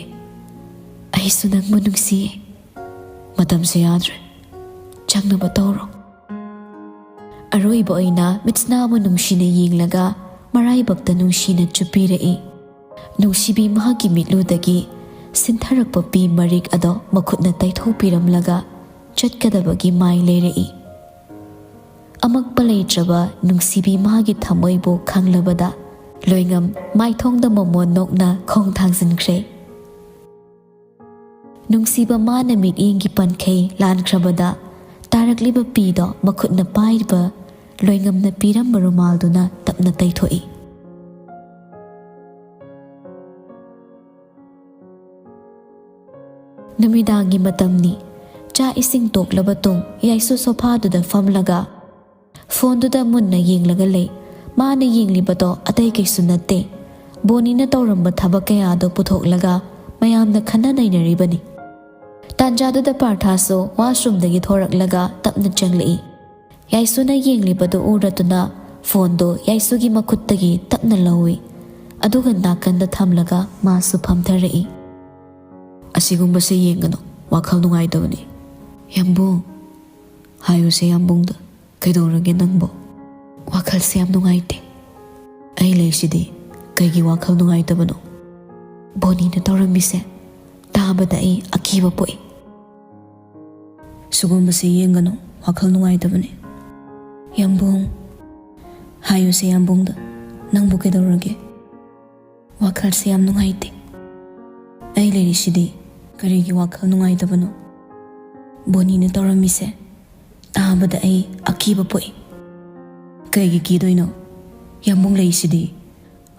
ꯑꯩꯁꯨ ꯅꯪꯕꯨ ꯅꯨꯡꯁꯤꯌꯦ꯫ ꯃꯇꯝꯁꯦ ꯌꯥꯗ꯭ꯔꯦ꯫ ꯆꯪꯅꯕ ꯇꯧꯔꯣ꯫" ꯑꯔꯣꯏꯕ ꯑꯣꯏꯅ ꯃꯤꯠꯁꯅꯥꯕꯨ ꯅꯨꯡꯁꯤꯅ ꯌꯦꯡꯂꯒ ꯃꯔꯥꯏꯕꯛꯇ ꯅꯨꯡꯁꯤꯅ ꯆꯨꯞꯄꯤꯔꯛꯏ꯫ ꯅꯨꯡꯁꯤꯕꯤ ꯃꯍꯥꯛꯀꯤ ꯃꯤꯠꯂꯨꯗꯒꯤ ꯁꯤꯟꯊꯔꯛꯄ ꯄꯤ ꯃꯔꯤꯛ ꯑꯗꯣ ꯃꯈꯨꯠꯅ ꯇꯩꯊꯣꯛꯄꯤꯔꯝꯂꯒ ꯆꯠꯀꯗꯕꯒꯤ ꯃꯥꯏ ꯂꯩꯔꯛꯏ꯫ ꯑꯃꯛꯄ ꯂꯩꯇ꯭ꯔꯕ ꯅꯨꯡꯁꯤꯕꯤ ꯃꯥꯒꯤ ꯊꯃꯣꯏꯕꯨ ꯈꯪꯂꯕꯗ ꯂꯣꯏꯉꯝ ꯃꯥꯏꯊꯣꯡꯗ ꯃꯃꯣꯟ ꯅꯣꯛꯅ ꯈꯣꯡ ꯊꯥꯡꯖꯤꯟꯈ꯭ꯔꯦ꯫ ꯅꯨꯡꯁꯤꯕ ꯃꯥꯅ ꯃꯤꯠꯌꯦꯡꯒꯤ ꯄꯟꯈꯩ ꯂꯥꯟꯈ꯭ꯔꯕꯗ ꯇꯥꯔꯛꯂꯤꯕ ꯄꯤꯗꯣ ꯃꯈꯨꯠꯅ ꯄꯥꯏꯔꯤꯕ ꯂꯣꯏꯉꯝꯅ ꯄꯤꯔꯝꯕ ꯔꯨꯃꯥꯜꯗꯨꯅ ꯇꯞꯅ ꯇꯩꯊꯣꯛꯏ꯫ ꯅꯨꯃꯤꯗꯥꯡꯒꯤ ꯃꯇꯝꯅꯤ꯫ ꯆꯥꯛ ꯏꯁꯤꯡ ꯇꯣꯛꯂꯕ ꯇꯨꯡ ꯌꯥꯏꯁꯨ ꯁꯣꯐꯥꯗꯨꯗ ꯐꯝꯂꯒ ꯐꯣꯟꯗꯨꯗ ꯃꯨꯟꯅ ꯌꯦꯡꯂꯒ ꯂꯩ꯫ ꯃꯥꯅ ꯌꯦꯡꯂꯤꯕꯗꯣ ꯑꯇꯩ ꯀꯩꯁꯨ ꯅꯠꯇꯦ, ꯕꯣꯅꯤꯅ ꯇꯧꯔꯝꯕ ꯊꯕꯛ ꯀꯌꯥꯗꯣ ꯄꯨꯊꯣꯛꯂꯒ ꯃꯌꯥꯝꯅ ꯈꯟꯅ ꯅꯩꯅꯔꯤꯕꯅꯤ꯫ ꯇꯥꯟꯖꯥꯗꯨꯗ ꯄꯥꯔꯊꯥꯁꯨ ꯋꯥꯁꯔꯨꯝꯗꯒꯤ ꯊꯣꯔꯛꯂꯒ ꯇꯞꯅ ꯆꯪꯂꯛꯏ꯫ ꯌꯥꯏꯁꯨꯅ ꯌꯦꯡꯂꯤꯕꯗꯨ ꯎꯔꯗꯨꯅ ꯐꯣꯟꯗꯨ ꯌꯥꯏꯁꯨꯒꯤ ꯃꯈꯨꯠꯇꯒꯤ ꯇꯞꯅ ꯂꯧꯏ꯫ ꯑꯗꯨꯒ ꯅꯥꯀꯟꯗ ꯊꯝꯂꯒ ꯃꯥꯁꯨ ꯐꯝꯊꯔꯛꯏ꯫ "ꯑꯁꯤꯒꯨꯝꯕꯁꯦ ꯌꯦꯡꯒꯅꯨ, ꯋꯥꯈꯜ ꯅꯨꯡꯉꯥꯏꯇꯕꯅꯤ꯫" "ꯌꯥꯝꯕꯨꯡ, ꯍꯥꯏꯌꯨꯁꯦ ꯌꯥꯝꯕꯨꯡꯗ, ꯀꯩꯗꯧꯔꯒꯦ ꯅꯪꯕꯣ?" "ꯋꯥꯈꯜꯁꯦ ꯌꯥꯝ ꯅꯨꯡꯉꯥꯏꯇꯦ꯫" "ꯑꯩ ꯂꯩꯁꯤꯗꯤ, ꯀꯩꯒꯤ ꯋꯥꯈꯜ ꯅꯨꯡꯉꯥꯏꯇꯕꯅꯣ?" "ꯕꯣꯅꯤꯅ ꯇꯧꯔꯝꯃꯤꯁꯦ ꯇꯥꯕꯗ ꯑꯩ ꯑꯀꯤꯕ ꯄꯣꯛꯏ꯫" "ꯁꯤꯒꯨꯝꯕꯁꯦ ꯌꯦꯡꯒꯅꯨ, ꯋꯥꯈꯜ ꯅꯨꯡꯉꯥꯏꯇꯕꯅꯦ꯫" "ꯌꯥꯝꯕꯨꯡ, ꯍꯥꯏꯌꯨꯁꯦ ꯌꯥꯝꯕꯨꯡꯗ, ꯅꯪꯕꯨ ꯀꯩꯗꯧꯔꯒꯦ?" "ꯋꯥꯈꯜꯁꯦ ꯌꯥꯝ ꯅꯨꯡꯉꯥꯏꯇꯦ꯫" "ꯑꯩ ꯂꯩꯔꯤꯁꯤꯗꯤ, ꯀꯔꯤꯒꯤ ꯋꯥꯈꯜ ꯅꯨꯡꯉꯥꯏꯇꯕꯅꯣ? ꯕꯣꯅꯤꯅ ꯇꯧꯔꯝꯃꯤꯁꯦ ꯇꯥꯕꯗ ꯑꯩ ꯑꯀꯤꯕ ꯄꯣꯛꯏ꯫ ꯀꯩꯒꯤ ꯀꯤꯗꯣꯏꯅꯣ? ꯌꯥꯝꯕꯨꯡ ꯂꯩꯁꯤꯗꯤ꯫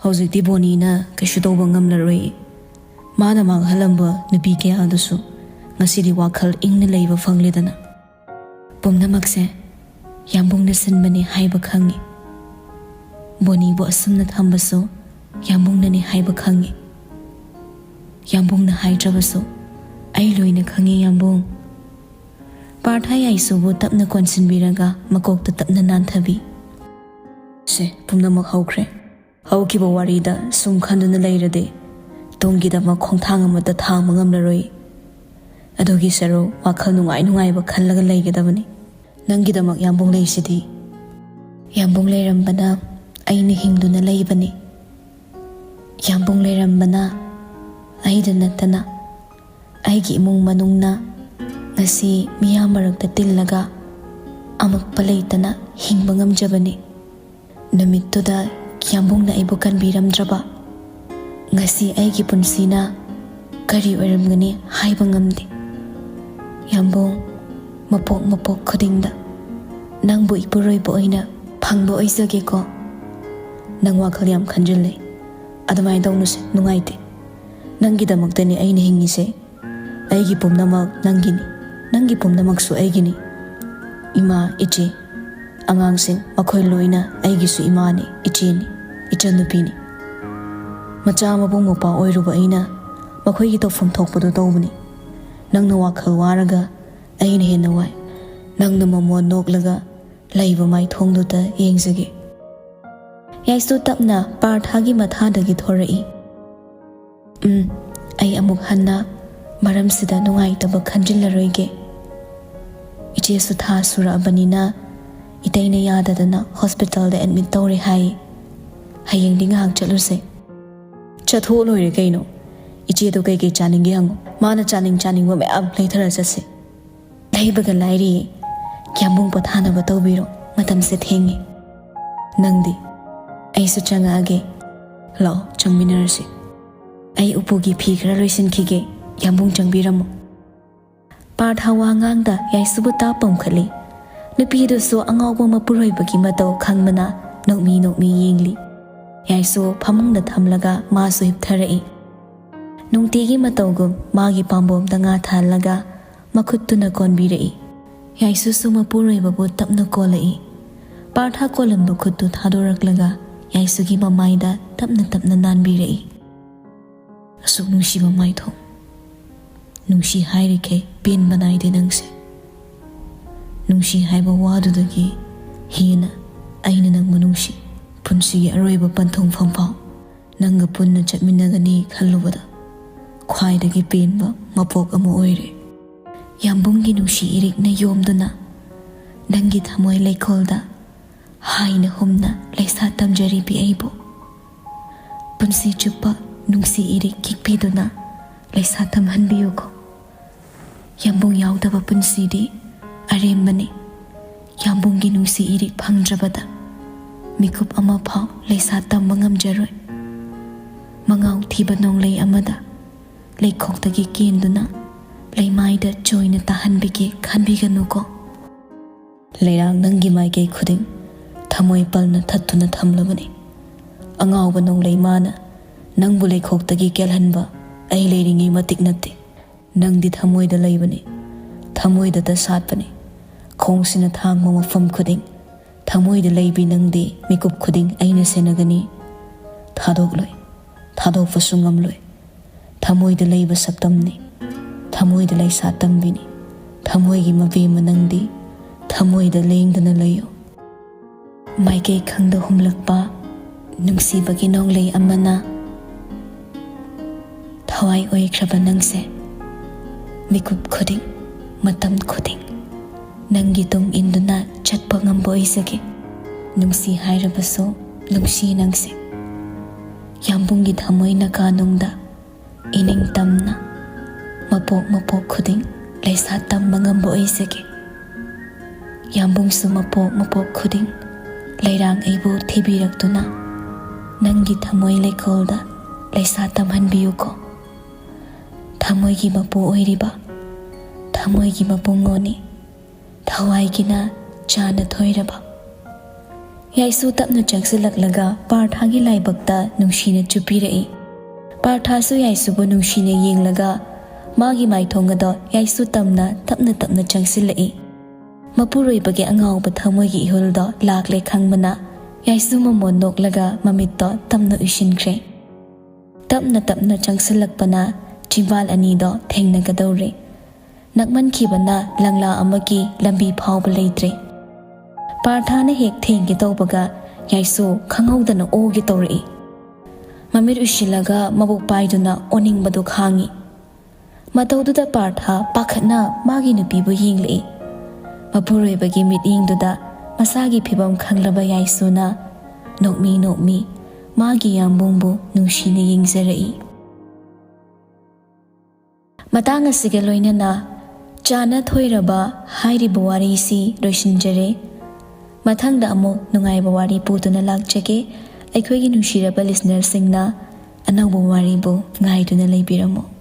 ꯍꯧꯖꯤꯛꯇꯤ ꯕꯣꯅꯤꯅ ꯀꯩꯁꯨ ꯇꯧꯕ ꯉꯝꯂꯔꯣꯏ꯫ ꯃꯥꯅ ꯃꯥꯡꯍꯜꯂꯝꯕ ꯅꯨꯄꯤ ꯀꯌꯥꯗꯨꯁꯨ ꯉꯁꯤꯗꯤ ꯋꯥꯈꯜ ꯏꯪꯅ ꯂꯩꯕ ꯐꯪꯂꯦꯗꯅ꯫ ꯄꯨꯝꯅꯃꯛꯁꯦ ꯌꯥꯝꯕꯨꯡꯅ ꯁꯤꯟꯕꯅꯤ ꯍꯥꯏꯕ ꯈꯪꯉꯤ꯫ ꯕꯣꯅꯤꯕꯨ ꯑꯁꯨꯝꯅ ꯊꯝꯕꯁꯨ ꯌꯥꯝꯕꯨꯡꯅꯅꯤ ꯍꯥꯏꯕ ꯈꯪꯉꯤ꯫ ꯌꯥꯝꯕꯨꯡꯅ ꯍꯥꯏꯗ꯭ꯔꯕꯁꯨ ꯑꯩ ꯂꯣꯏꯅ ꯈꯪꯉꯤ, ꯌꯥꯝꯕꯨꯡ꯫ ꯄꯥꯔꯊ ꯌꯥꯏꯁꯨꯕꯨ ꯇꯞꯅ ꯀꯣꯟꯁꯤꯟꯕꯤꯔꯒ ꯃꯀꯣꯛꯇ ꯇꯞꯅ ꯅꯥꯟꯊꯕꯤ꯫ ꯁꯦ, ꯄꯨꯝꯅꯃꯛ ꯍꯧꯈ꯭ꯔꯦ꯫ ꯍꯧꯈꯤꯕ ꯋꯥꯔꯤꯗ ꯁꯨꯝ ꯈꯟꯗꯨꯅ ꯂꯩꯔꯗꯤ ꯇꯨꯡꯒꯤꯗꯃꯛ ꯈꯣꯡꯊꯥꯡ ꯑꯃꯠꯇ ꯊꯥꯡꯕ ꯉꯝꯂꯔꯣꯏ꯫ ꯑꯗꯨꯒꯤ ꯁꯔꯨꯛ ꯋꯥꯈꯜ ꯅꯨꯡꯉꯥꯏ ꯅꯨꯡꯉꯥꯏꯕ ꯈꯜꯂꯒ ꯂꯩꯒꯗꯕꯅꯤ꯫ ꯅꯪꯒꯤꯗꯃꯛ ꯌꯥꯝꯕꯨꯡ ꯂꯩꯁꯤꯗꯤ꯫ ꯌꯥꯝꯕꯨꯡ ꯂꯩꯔꯝꯕꯅ ꯑꯩꯅ ꯍꯤꯡꯗꯨꯅ ꯂꯩꯕꯅꯤ꯫ ꯌꯥꯝꯕꯨꯡ ꯂꯩꯔꯝꯕꯅ ꯑꯩꯗ ꯅꯠꯇꯅ ꯑꯩꯒꯤ ꯏꯃꯨꯡ ꯃꯅꯨꯡꯅ ꯉꯁꯤ ꯃꯤꯌꯥꯝ ꯃꯔꯛꯇ ꯇꯤꯜꯂꯒ ꯑꯃꯛꯄ ꯂꯩꯇꯅ ꯍꯤꯡꯕ ꯉꯝꯖꯕꯅꯤ꯫ ꯅꯨꯃꯤꯠꯇꯨꯗ ꯌꯥꯝꯕꯨꯡꯅ ꯑꯩꯕꯨ ꯀꯟꯕꯤꯔꯝꯗ꯭ꯔꯕ ꯉꯁꯤ ꯑꯩꯒꯤ ꯄꯨꯟꯁꯤꯅ ꯀꯔꯤ ꯑꯣꯏꯔꯝꯒꯅꯤ ꯍꯥꯏꯕ ꯉꯝꯗꯦ꯫ ꯌꯥꯝꯕꯨꯡ, ꯃꯄꯣꯛ ꯃꯄꯣꯛ ꯈꯨꯗꯤꯡꯗ ꯅꯪꯕꯨ ꯏꯄꯨꯔꯣꯏꯕ ꯑꯣꯏꯅ ꯐꯪꯕ ꯑꯣꯏꯖꯒꯦꯀꯣ꯫ ꯅꯪ ꯋꯥꯈꯜ ꯌꯥꯝ ꯈꯟꯖꯤꯜꯂꯦ꯫ ꯑꯗꯨꯃꯥꯏꯅ ꯇꯧꯅꯨꯁꯦ, ꯅꯨꯡꯉꯥꯏꯇꯦ꯫ ꯅꯪꯒꯤꯗꯃꯛꯇꯅꯤ ꯑꯩꯅ ꯍꯤꯡꯉꯤꯁꯦ꯫ ꯑꯩꯒꯤ ꯄꯨꯝꯅꯃꯛ ꯅꯪꯒꯤꯅꯤ, ꯅꯪꯒꯤ ꯄꯨꯝꯅꯃꯛꯁꯨ ꯑꯩꯒꯤꯅꯤ꯫ ꯏꯃꯥ, ꯏꯆꯦ, ꯑꯉꯥꯡꯁꯤꯡ, ꯃꯈꯣꯏ ꯂꯣꯏꯅ ꯑꯩꯒꯤꯁꯨ ꯏꯃꯥꯅꯤ, ꯏꯆꯦꯅꯤ, ꯏꯆꯟꯅꯨꯄꯤꯅꯤ꯫ ꯃꯆꯥ ꯃꯕꯨꯡ ꯃꯧꯄ꯭ꯋꯥ ꯑꯣꯏꯔꯨꯕ ꯑꯩꯅ ꯃꯈꯣꯏꯒꯤ ꯇꯧꯐꯝ ꯊꯣꯛꯄꯗꯨ ꯇꯧꯕꯅꯤ꯫ ꯅꯪꯅ ꯋꯥꯈꯜ ꯋꯥꯔꯒ ꯑꯩꯅ ꯍꯦꯟꯅ ꯋꯥꯏ꯫ ꯅꯪꯅ ꯃꯃꯣꯟ ꯅꯣꯛꯂꯒ ꯂꯩꯕ ꯃꯥꯏꯊꯣꯡꯗꯨꯗ ꯌꯦꯡꯖꯒꯦ꯫ ꯌꯥꯏꯁꯨ ꯇꯞꯅ ꯄꯥꯔꯊꯥꯒꯤ ꯃꯊꯥꯗꯒꯤ ꯊꯣꯔꯛꯏ꯫ ꯎꯝ, ꯑꯩ ꯑꯃꯨꯛ ꯍꯟꯅ ꯃꯔꯝꯁꯤꯗ ꯅꯨꯡꯉꯥꯏꯇꯕ ꯈꯟꯖꯤꯜꯂꯔꯣꯏꯒꯦ꯫ ꯏꯆꯦꯁꯨ ꯊꯥ ꯁꯨꯔꯛꯑꯕꯅꯤꯅ ꯏꯇꯩꯅ ꯌꯥꯗꯗꯅ ꯍꯣꯁꯄꯤꯇꯥꯜꯗ ꯑꯦꯗꯃꯤꯠ ꯇꯧꯔꯦ ꯍꯥꯏ꯫ ꯍꯌꯦꯡꯗꯤ ꯉꯥꯏꯍꯥꯛ ꯆꯠꯂꯨꯁꯦ꯫ ꯆꯠꯊꯣꯛꯑ ꯂꯣꯏꯔꯦ ꯀꯩꯅꯣ꯫ ꯏꯆꯦꯗꯣ ꯀꯩꯀꯩ ꯆꯥꯅꯤꯡꯒꯦ ꯍꯪꯉꯣ꯫ ꯃꯥꯅ ꯆꯥꯅꯤꯡ ꯆꯥꯅꯤꯡꯕ ꯃꯌꯥꯝ ꯂꯩꯊꯔ ꯆꯠꯁꯦ꯫ ꯂꯩꯕꯒ ꯂꯥꯏꯔꯤ, ꯌꯥꯝꯕꯨꯡ ꯄꯣꯊꯥꯅꯕ ꯇꯧꯕꯤꯔꯣ, ꯃꯇꯝꯁꯦ ꯊꯦꯡꯉꯦ꯫ ꯅꯪꯗꯤ? ꯑꯩꯁꯨ ꯆꯪꯉꯛꯑꯒꯦ꯫ ꯂꯥꯛꯑꯣ, ꯆꯪꯃꯤꯟꯅꯔꯁꯤ꯫ ꯑꯩ ꯎꯄꯨꯒꯤ ꯐꯤ ꯈꯔ ꯂꯣꯏꯁꯤꯟꯈꯤꯒꯦ꯫ ꯌꯥꯝꯕꯨꯡ, ꯆꯪꯕꯤꯔꯝꯃꯨ꯫ ꯄꯥꯔꯊ ꯋꯥ ꯉꯥꯡꯗ ꯌꯥꯏꯁꯨꯕꯨ ꯇꯥ ꯄꯣꯝꯈꯠꯂꯤ꯫ ꯅꯨꯄꯤꯗꯨꯁꯨ ꯑꯉꯥꯎꯕ ꯃꯄꯨꯔꯣꯏꯕꯒꯤ ꯃꯇꯧ ꯈꯪꯕꯅ ꯅꯣꯛꯃꯤ ꯅꯣꯛꯃꯤ ꯌꯦꯡꯂꯤ꯫ ꯌꯥꯏꯁꯨ ꯐꯃꯨꯡꯗ ꯊꯝꯂꯒ ꯃꯥꯁꯨ ꯍꯤꯞꯊꯔꯛꯏ꯫ ꯅꯨꯡꯇꯤꯒꯤ ꯃꯇꯧꯒꯨꯝ ꯃꯥꯒꯤ ꯄꯥꯝꯕꯣꯝꯗ ꯉꯥ ꯊꯥꯍꯜꯂꯒ ꯃꯈꯨꯠꯇꯨꯅ ꯀꯣꯟꯕꯤꯔꯛꯏ꯫ ꯌꯥꯏꯁꯨꯁꯨ ꯃꯄꯨꯔꯣꯏꯕꯕꯨ ꯇꯞꯅ ꯀꯣꯜꯂꯛꯏ꯫ ꯄꯥꯔꯊ ꯀꯣꯜꯂꯝꯕ ꯈꯨꯠꯇꯨ ꯊꯥꯗꯣꯔꯛꯂꯒ ꯌꯥꯏꯁꯨꯒꯤ ꯃꯃꯥꯏꯗ ꯇꯞꯅ ꯇꯞꯅ ꯅꯥꯟꯕꯤꯔꯛꯏ꯫ ꯑꯁꯨꯛ ꯅꯨꯡꯁꯤꯕ ꯃꯥꯏꯊꯣꯡ, ꯅꯨꯡꯁꯤ ꯍꯥꯏꯔꯤꯈꯩ ꯄꯦꯟꯕ ꯅꯥꯏꯗꯦ ꯅꯪꯁꯦ꯫ ꯅꯨꯡꯁꯤ ꯍꯥꯏꯕ ꯋꯥꯗꯨꯗꯒꯤ ꯍꯦꯟꯅ ꯑꯩꯅ ꯅꯪꯕꯨ ꯅꯨꯡꯁꯤ꯫ ꯄꯨꯟꯁꯤꯒꯤ ꯑꯔꯣꯏꯕ ꯄꯟꯊꯨꯡꯐꯝ ꯐꯥꯎ ꯅꯪꯒ ꯄꯨꯟꯅ ꯆꯠꯃꯤꯟꯅꯒꯅꯤ ꯈꯜꯂꯨꯕꯗ ꯈ꯭ꯋꯥꯏꯗꯒꯤ ꯄꯦꯟꯕ ꯃꯄꯣꯛ ꯑꯃ ꯑꯣꯏꯔꯦ꯫ ꯌꯥꯝꯕꯨꯡꯒꯤ ꯅꯨꯡꯁꯤ ꯏꯔꯤꯛꯅ ꯌꯣꯝꯗꯨꯅ ꯅꯪꯒꯤ ꯊꯃꯣꯏ ꯂꯩꯀꯣꯜꯗ ꯍꯥꯏꯅ ꯍꯨꯝꯅ ꯂꯩꯁꯥ ꯇꯝꯖꯔꯤꯕꯤ ꯑꯩꯕꯨ ꯄꯨꯟꯁꯤ ꯆꯨꯞꯄ ꯅꯨꯡꯁꯤ ꯏꯔꯤꯛ ꯈꯤꯛꯄꯤꯗꯨꯅ ꯂꯩꯁꯥ ꯇꯝꯍꯟꯕꯤꯌꯨꯀꯣ꯫ ꯌꯥꯝꯕꯨꯡ ꯌꯥꯎꯗꯕ ꯄꯨꯟꯁꯤꯗꯤ ꯑꯔꯦꯝꯕꯅꯤ꯫ ꯌꯥꯝꯕꯨꯡꯒꯤ ꯅꯨꯡꯁꯤ ꯏꯔꯤꯛ ꯐꯪꯗ꯭ꯔꯕꯗ ꯃꯤꯀꯨꯞ ꯑꯃ ꯐꯥꯎ ꯂꯩꯁꯥ ꯇꯝꯕ ꯉꯝꯖꯔꯣꯏ꯫ ꯃꯉꯥꯎ ꯊꯤꯕ ꯅꯣꯡꯂꯩ ꯑꯃꯗ ꯂꯩꯈꯣꯛꯇꯒꯤ ꯀꯦꯟꯗꯨꯅ ꯂꯩꯃꯥꯏꯗ ꯆꯣꯏꯅ ꯇꯥꯍꯟꯕꯤꯒꯦ ꯈꯟꯕꯤꯒꯅꯨꯀꯣ꯫ ꯂꯩꯔꯥꯡ ꯅꯪꯒꯤ ꯃꯥꯏꯀꯩ ꯈꯨꯗꯤꯡ ꯊꯃꯣꯏ ꯄꯜꯅ ꯊꯠꯇꯨꯅ ꯊꯝꯂꯕꯅꯤ꯫ ꯑꯉꯥꯎꯕ ꯅꯣꯡꯂꯩ ꯃꯥꯅ ꯅꯪꯕꯨ ꯂꯩꯈꯣꯛꯇꯒꯤ ꯀꯦꯜꯍꯟꯕ ꯑꯩ ꯂꯩꯔꯤꯉꯩ ꯃꯇꯤꯛ ꯅꯠꯇꯦ꯫ ꯅꯪꯗꯤ ꯊꯃꯣꯏꯗ ꯂꯩꯕꯅꯤ, ꯊꯃꯣꯏꯗꯇ ꯁꯥꯠꯄꯅꯤ꯫ ꯈꯣꯡꯁꯤꯅ ꯊꯥꯡꯕ ꯃꯐꯝ ꯈꯨꯗꯤꯡ ꯊꯃꯣꯏꯗ ꯂꯩꯕꯤ ꯅꯪꯗꯤ ꯃꯤꯀꯨꯞ ꯈꯨꯗꯤꯡ ꯑꯩꯅ ꯁꯦꯟꯅꯒꯅꯤ꯫ ꯊꯥꯗꯣꯛꯂꯣꯏ, ꯊꯥꯗꯣꯛꯄꯁꯨ ꯉꯝꯂꯣꯏ꯫ ꯊꯃꯣꯏꯗ ꯂꯩꯕ ꯁꯛꯇꯝꯅꯤ, ꯊꯃꯣꯏꯗ ꯂꯩꯁꯥ ꯇꯝꯕꯤꯅꯤ꯫ ꯊꯃꯣꯏꯒꯤ ꯃꯕꯦꯝꯃ ꯅꯪꯗꯤ ꯊꯃꯣꯏꯗ ꯂꯦꯡꯗꯅ ꯂꯩꯌꯨ꯫ ꯃꯥꯏꯀꯩ ꯈꯪꯗ ꯍꯨꯝꯂꯛꯄ ꯅꯨꯡꯁꯤꯕꯒꯤ ꯅꯣꯡꯂꯩ ꯑꯃꯅ ꯊꯋꯥꯏ ꯑꯣꯏꯈ꯭ꯔꯕ ꯅꯪꯁꯦ ꯃꯤꯀꯨꯞ ꯈꯨꯗꯤꯡ, ꯃꯇꯝ ꯈꯨꯗꯤꯡ ꯅꯪꯒꯤ ꯇꯨꯡ ꯏꯟꯗꯨꯅ ꯆꯠꯄ ꯉꯝꯕ ꯑꯣꯏꯖꯒꯦ꯫ ꯅꯨꯡꯁꯤ ꯍꯥꯏꯔꯕꯁꯨ ꯅꯨꯡꯁꯤ ꯅꯪꯁꯦ꯫ ꯌꯥꯝꯕꯨꯡꯒꯤ ꯊꯃꯣꯏꯅ ꯀꯥꯅꯨꯡꯗ ꯏꯅꯤꯡ ꯇꯝꯅ ꯃꯄꯣꯛ ꯃꯄꯣꯛ ꯈꯨꯗꯤꯡ ꯂꯩꯁꯥ ꯇꯝꯕ ꯉꯝꯕ ꯑꯣꯏꯖꯒꯦ꯫ ꯌꯥꯝꯕꯨꯡꯁꯨ ꯃꯄꯣꯛ ꯃꯄꯣꯛ ꯈꯨꯗꯤꯡ ꯂꯩꯔꯥꯡ ꯑꯩꯕꯨ ꯊꯤꯕꯤꯔꯛꯇꯨꯅ ꯅꯪꯒꯤ ꯊꯃꯣꯏ ꯂꯩꯀꯣꯜꯗ ꯂꯩꯁꯥ ꯇꯝꯍꯟꯕꯤꯌꯨꯀꯣ꯫ ꯊꯃꯣꯏꯒꯤ ꯃꯄꯨ ꯑꯣꯏꯔꯤꯕ, ꯊꯃꯣꯏꯒꯤ ꯃꯄꯨꯡꯉꯣꯅꯤ, ꯊꯋꯥꯏꯒꯤꯅ ꯆꯥꯅ ꯊꯣꯏꯔꯕ꯫ ꯌꯥꯏꯁꯨ ꯇꯞꯅ ꯆꯪꯁꯤꯜꯂꯛꯂꯒ ꯄꯥꯔꯊꯥꯒꯤ ꯂꯥꯏꯕꯛꯇ ꯅꯨꯡꯁꯤꯅ ꯆꯨꯞꯄꯤꯔꯛꯏ꯫ ꯄꯥꯔꯊꯥꯁꯨ ꯌꯥꯏꯁꯨꯕꯨ ꯅꯨꯡꯁꯤꯅ ꯌꯦꯡꯂꯒ ꯃꯥꯒꯤ ꯃꯥꯏꯊꯣꯡ ꯑꯗꯣ ꯌꯥꯏꯁꯨ ꯇꯝꯅ ꯇꯞꯅ ꯇꯞꯅ ꯆꯪꯁꯤꯜꯂꯛꯏ꯫ ꯃꯄꯨꯔꯣꯏꯕꯒꯤ ꯑꯉꯥꯎꯕ ꯊꯃꯣꯏꯒꯤ ꯏꯍꯨꯜꯗꯣ ꯂꯥꯛꯂꯦ ꯈꯪꯕꯅ ꯌꯥꯏꯁꯨ ꯃꯃꯣꯟ ꯅꯣꯛꯂꯒ ꯃꯃꯤꯠꯇꯣ ꯇꯞꯅ ꯎꯏꯁꯤꯟꯈ꯭ꯔꯦ꯫ ꯇꯞꯅ ꯇꯞꯅ ꯆꯪꯁꯤꯜꯂꯛꯄꯅ ꯆꯤꯝꯕꯥꯜ ꯑꯅꯤꯗꯣ ꯊꯦꯡꯅꯒꯗꯧꯔꯦ꯫ ꯅꯛꯃꯟꯈꯤꯕꯅ ꯂꯪꯂꯥ ꯑꯃꯒꯤ ꯂꯝꯕꯤ ꯐꯥꯎꯕ ꯂꯩꯇ꯭ꯔꯦ꯫ ꯄꯥꯔꯊꯥꯅ ꯍꯦꯛ ꯊꯦꯡꯒꯦ ꯇꯧꯕꯒ ꯌꯥꯏꯁꯨ ꯈꯪꯍꯧꯗꯅ ꯑꯣꯒꯦ ꯇꯧꯔꯛꯏ꯫ ꯃꯃꯤꯠ ꯎꯏꯁꯤꯜꯂꯒ ꯃꯕꯨꯛ ꯄꯥꯏꯗꯨꯅ ꯑꯣꯅꯤꯡꯕꯗꯨ ꯈꯥꯡꯉꯤ꯫ ꯃꯇꯧꯗꯨꯗ ꯄꯥꯔꯊ ꯄꯥꯈꯠꯅ ꯃꯥꯒꯤ ꯅꯨꯄꯤꯕꯨ ꯌꯦꯡꯂꯛꯏ꯫ ꯃꯄꯨꯔꯣꯏꯕꯒꯤ ꯃꯤꯠꯌꯦꯡꯗꯨꯗ ꯃꯁꯥꯒꯤ ꯐꯤꯕꯝ ꯈꯪꯂꯕ ꯌꯥꯏꯁꯨꯅ ꯅꯣꯛꯃꯤ ꯅꯣꯛꯃꯤ ꯃꯥꯒꯤ ꯌꯥꯝꯕꯨꯡꯕꯨ ꯅꯨꯡꯁꯤꯅ ꯌꯦꯡꯖꯔꯛꯏ꯫ ꯃꯇꯥꯡ ꯑꯁꯤꯒ ꯂꯣꯏꯅꯅ ꯆꯥꯅ ꯊꯣꯏꯔꯕ ꯍꯥꯏꯔꯤꯕ ꯋꯥꯔꯤꯁꯤ ꯂꯣꯏꯁꯤꯟꯖꯔꯦ꯫ ꯃꯊꯪꯗ ꯑꯃꯨꯛ ꯅꯨꯡꯉꯥꯏꯕ ꯋꯥꯔꯤ ꯄꯨꯗꯨꯅ ꯂꯥꯛꯆꯒꯦ꯫ ꯑꯩꯈꯣꯏꯒꯤ ꯅꯨꯡꯁꯤꯔꯕ ꯂꯤꯁꯅꯔꯁꯤꯡꯅ ꯑꯅꯧꯕ ꯋꯥꯔꯤꯕꯨ ꯉꯥꯏꯗꯨꯅ ꯂꯩꯕꯤꯔꯝꯃꯨ꯫